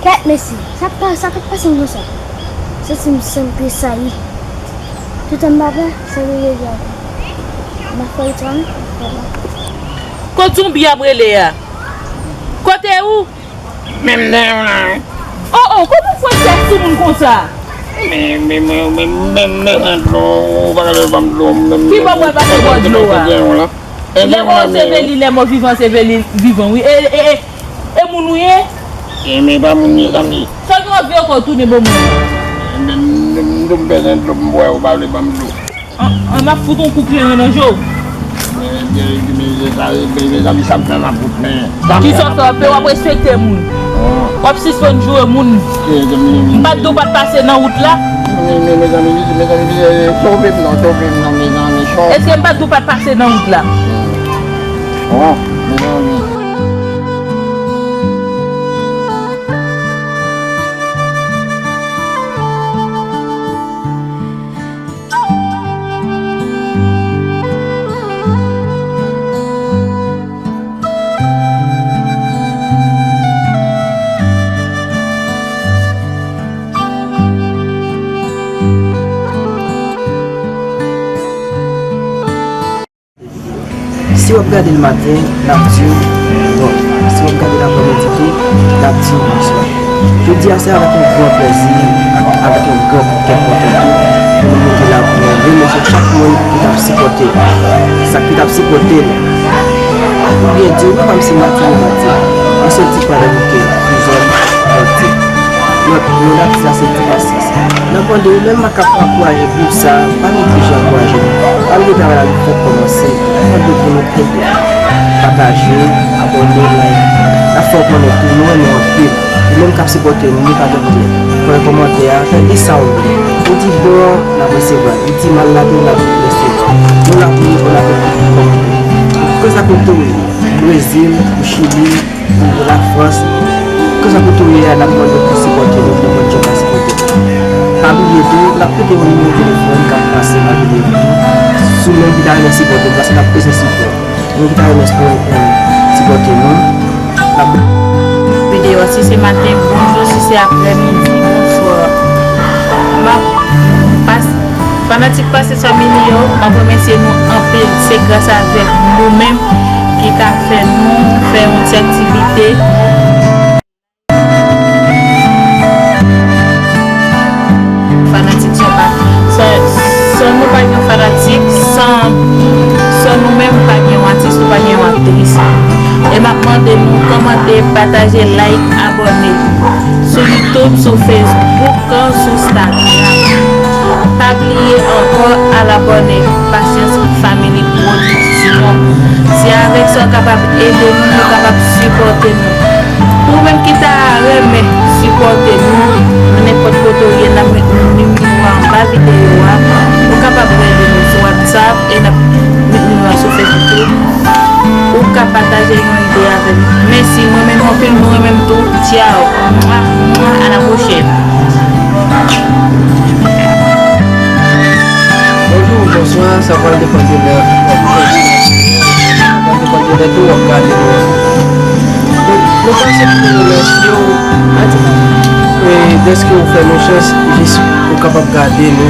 Kèt mesye, sa k pa, sa k ap pase m konsa? Santi m sanm tresayi. Toutan m pa pè, sa rive di avan. M ap fè l twa men. Kot zonbi ap rele a? Kote ou? Menm dèyè w la wi. O o, kòman w fè fè sou moun konsa? Men, men, men, men, men, men, men, dlo, ou pa ka lè ban m dlo, men, men, Ki bò pral pase bò dlo a? Lè mò se veli, lè mò vivan se veli, vivan wi. E, e, e, E moun ou ye? Ebyen pa moun mezanmi. Sa gen anvi ankò tounen ban moun. M bezwen dlo m bwè, ou pa vle ban m dlo. An, an, m ap fout yon kou kleren nan je w. Mezanmi, sa m fè m ap fout men. Kisa w fè? W ap respekte moun. W ap sispann joure moun. M pa t di w pa t pase nan wout la? Mezanmi, mezanmi, sove m non, sove m non, mezanmi. Èske m pa t di w pa t pase nan wout la? Mezanmi. Si w ap gade l maten, n ap di w bon. Si w ap gade l aprèmidi tou, n ap di w bonswa. Jodi a, se avèk yon gran plèzi, avèk yon gran kè kontan tou, pou nou moute la pou nou remèsye chak moun ki t ap sipòte, sa ki t ap sipòte l. Oubyen di w, nou pa m se Mati, nou Mati. An soti pandan nou kè, pou zòn Nòt. Lòt, non atis la se Ti Pasyans. N ap mande w menm k ap ankouraje gwoup sa, pa neglije ankouraje nou. Pa bliye travay la nou fèk kòmanse. N ap mande pou nou ede. Pataje, abòne, like. N ap fè w konnen tou, nou renmen w anpil. Ou menm k ap sipòte nou, nou pa janm bliye. Fè kòmantè a, fè li sa w vle. Ou di bon, n ap resevwa l. Ou di mal la tou, n ap resevwa l. Nou la pou nou, pou n ap kòmante. Kèlkeswa kote w ye, Brezil, ou Chili, ou Lafrans, kèlkeswa kote w ye a, n ap mande w pou sipòte nou, pou konn jan w ka sipòte nou. Pa bliye tou, n ap kite yon nimewo telefòn k ap pase nan videyo tou. Si w menm ki ta renmen sipòte nou, paske n ap bezwen sipò. Moun ki ta renmen sipò-, sipòte nou, n ap videyo a, si se maten, bonjou, si se aprèmidi, bonswa. M ap pas-, fanatik Pasyans Family yo, m ap remèsye nou anpil. Se gras avèk nou menm ki ka fè nou fè yon ti aktivite. Fanatik, san pa, san, san nou pa gen fanatik, san, san nou menm pa gen yon atis, nou pa gen yon aktris. E m ap mande nou kòmante, pataje, like, abòne. Sou YouTube, sou Facebook, sou Instagram. Pa bliye ankò al abòne Pasyans Family Production. Se avèk sa w kapab ede nou, nou kapab sipòte nou. Ou menm ki ta renmen sipòte nou, nan nenpòt kote w ye, n ap met nimewo a anba videyo a. Ou kapab rele nou sou WhatsApp e n ap met nimewo a sou Facebook tou. Ou ka pataje yon ide avè nou. Mèsi, mwen renmen nou anpil, nou renmen m tou. Tchao. Mwa, mwa, à la prochaine. Bonjou, bonswa, sa pral depann de lè w ap gade. Sa pral depann de lè tou w ap gade nou. Nou, nou pase pou nou remèsye w, e dèske w fè nou chans jis pou w kapab gade nou.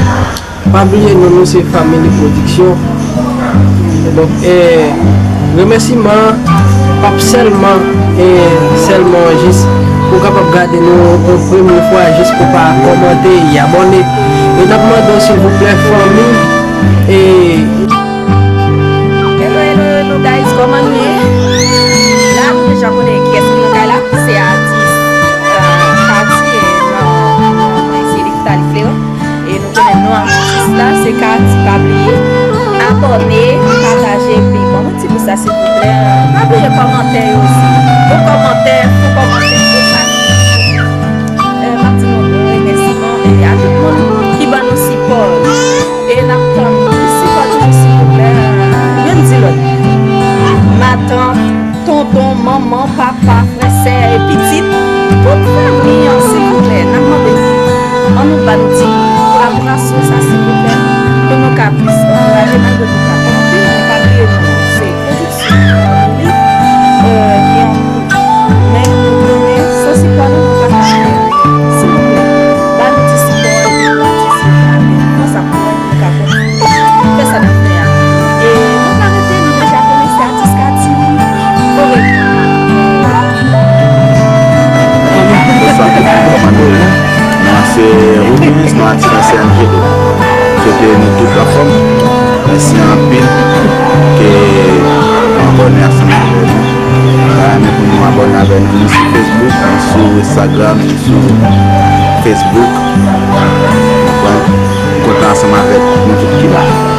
Pa bliye non nou se Family Production. Donk, eh, remèsiman p ap sèlman, eh, sèlman jis pou w kapab gade nou yon premye fwa, jis pou w pa kòmante e abòne. E n ap mande w silvouplè, fanmi, e Hello, hello, hello, guys, kòman nou ye? La, nou deja konnen kiyès ki nan kay la. Se atis, eh, Katy, e nan, nan, nan, se li ki ta li flewo. E nou konnen non atis la, se Katy. Pa bliye abòne, pataje, epi ban mwen ti pous la, silvouplè. Pa bliye kòmantè yo osi. Bon kòmantè, bon kòmantè, se sa ki, eh, m ap di nou bon remèsiman, e a tout moun ki ban nou sipò. E n ap tann plis sipò toujou, silvouplè. Youn di lòt. Matant, tonton, manman, papa, frè, sè, e pitit, tout fanmi an, silvouplè, n ap mande nou, ann nou ba nou ti kolaborasyon sa, silvouplè, pou nou ka plis ankouraje, malgre nou ka anpil, men pa bliye nou, se pwodiksyon li, eh, ki an Men nou konnen, san sipò nou, nou pa ka anyen. Silvouplè, ba nou ti sipò, epi nou atis yo ka ale. Konsa pou nou ka kontinye fè sa n ap fè a. E nou pa rete, nou deja konnen se atis Katy. Orevwa. Bonswa tout moun, kòman nou ye? Non an se Rubens, non atis mwen se Angelo. Swete nou tout anfòm. Mèsi anpil ke w abòne ansanm avè nou. Pa renmen pou nou abòne avè nou, nou sou Facebook, nou sou Instagram, nou sou Facebook. Konprann? Kontan ansanm avèk nou tout ki la.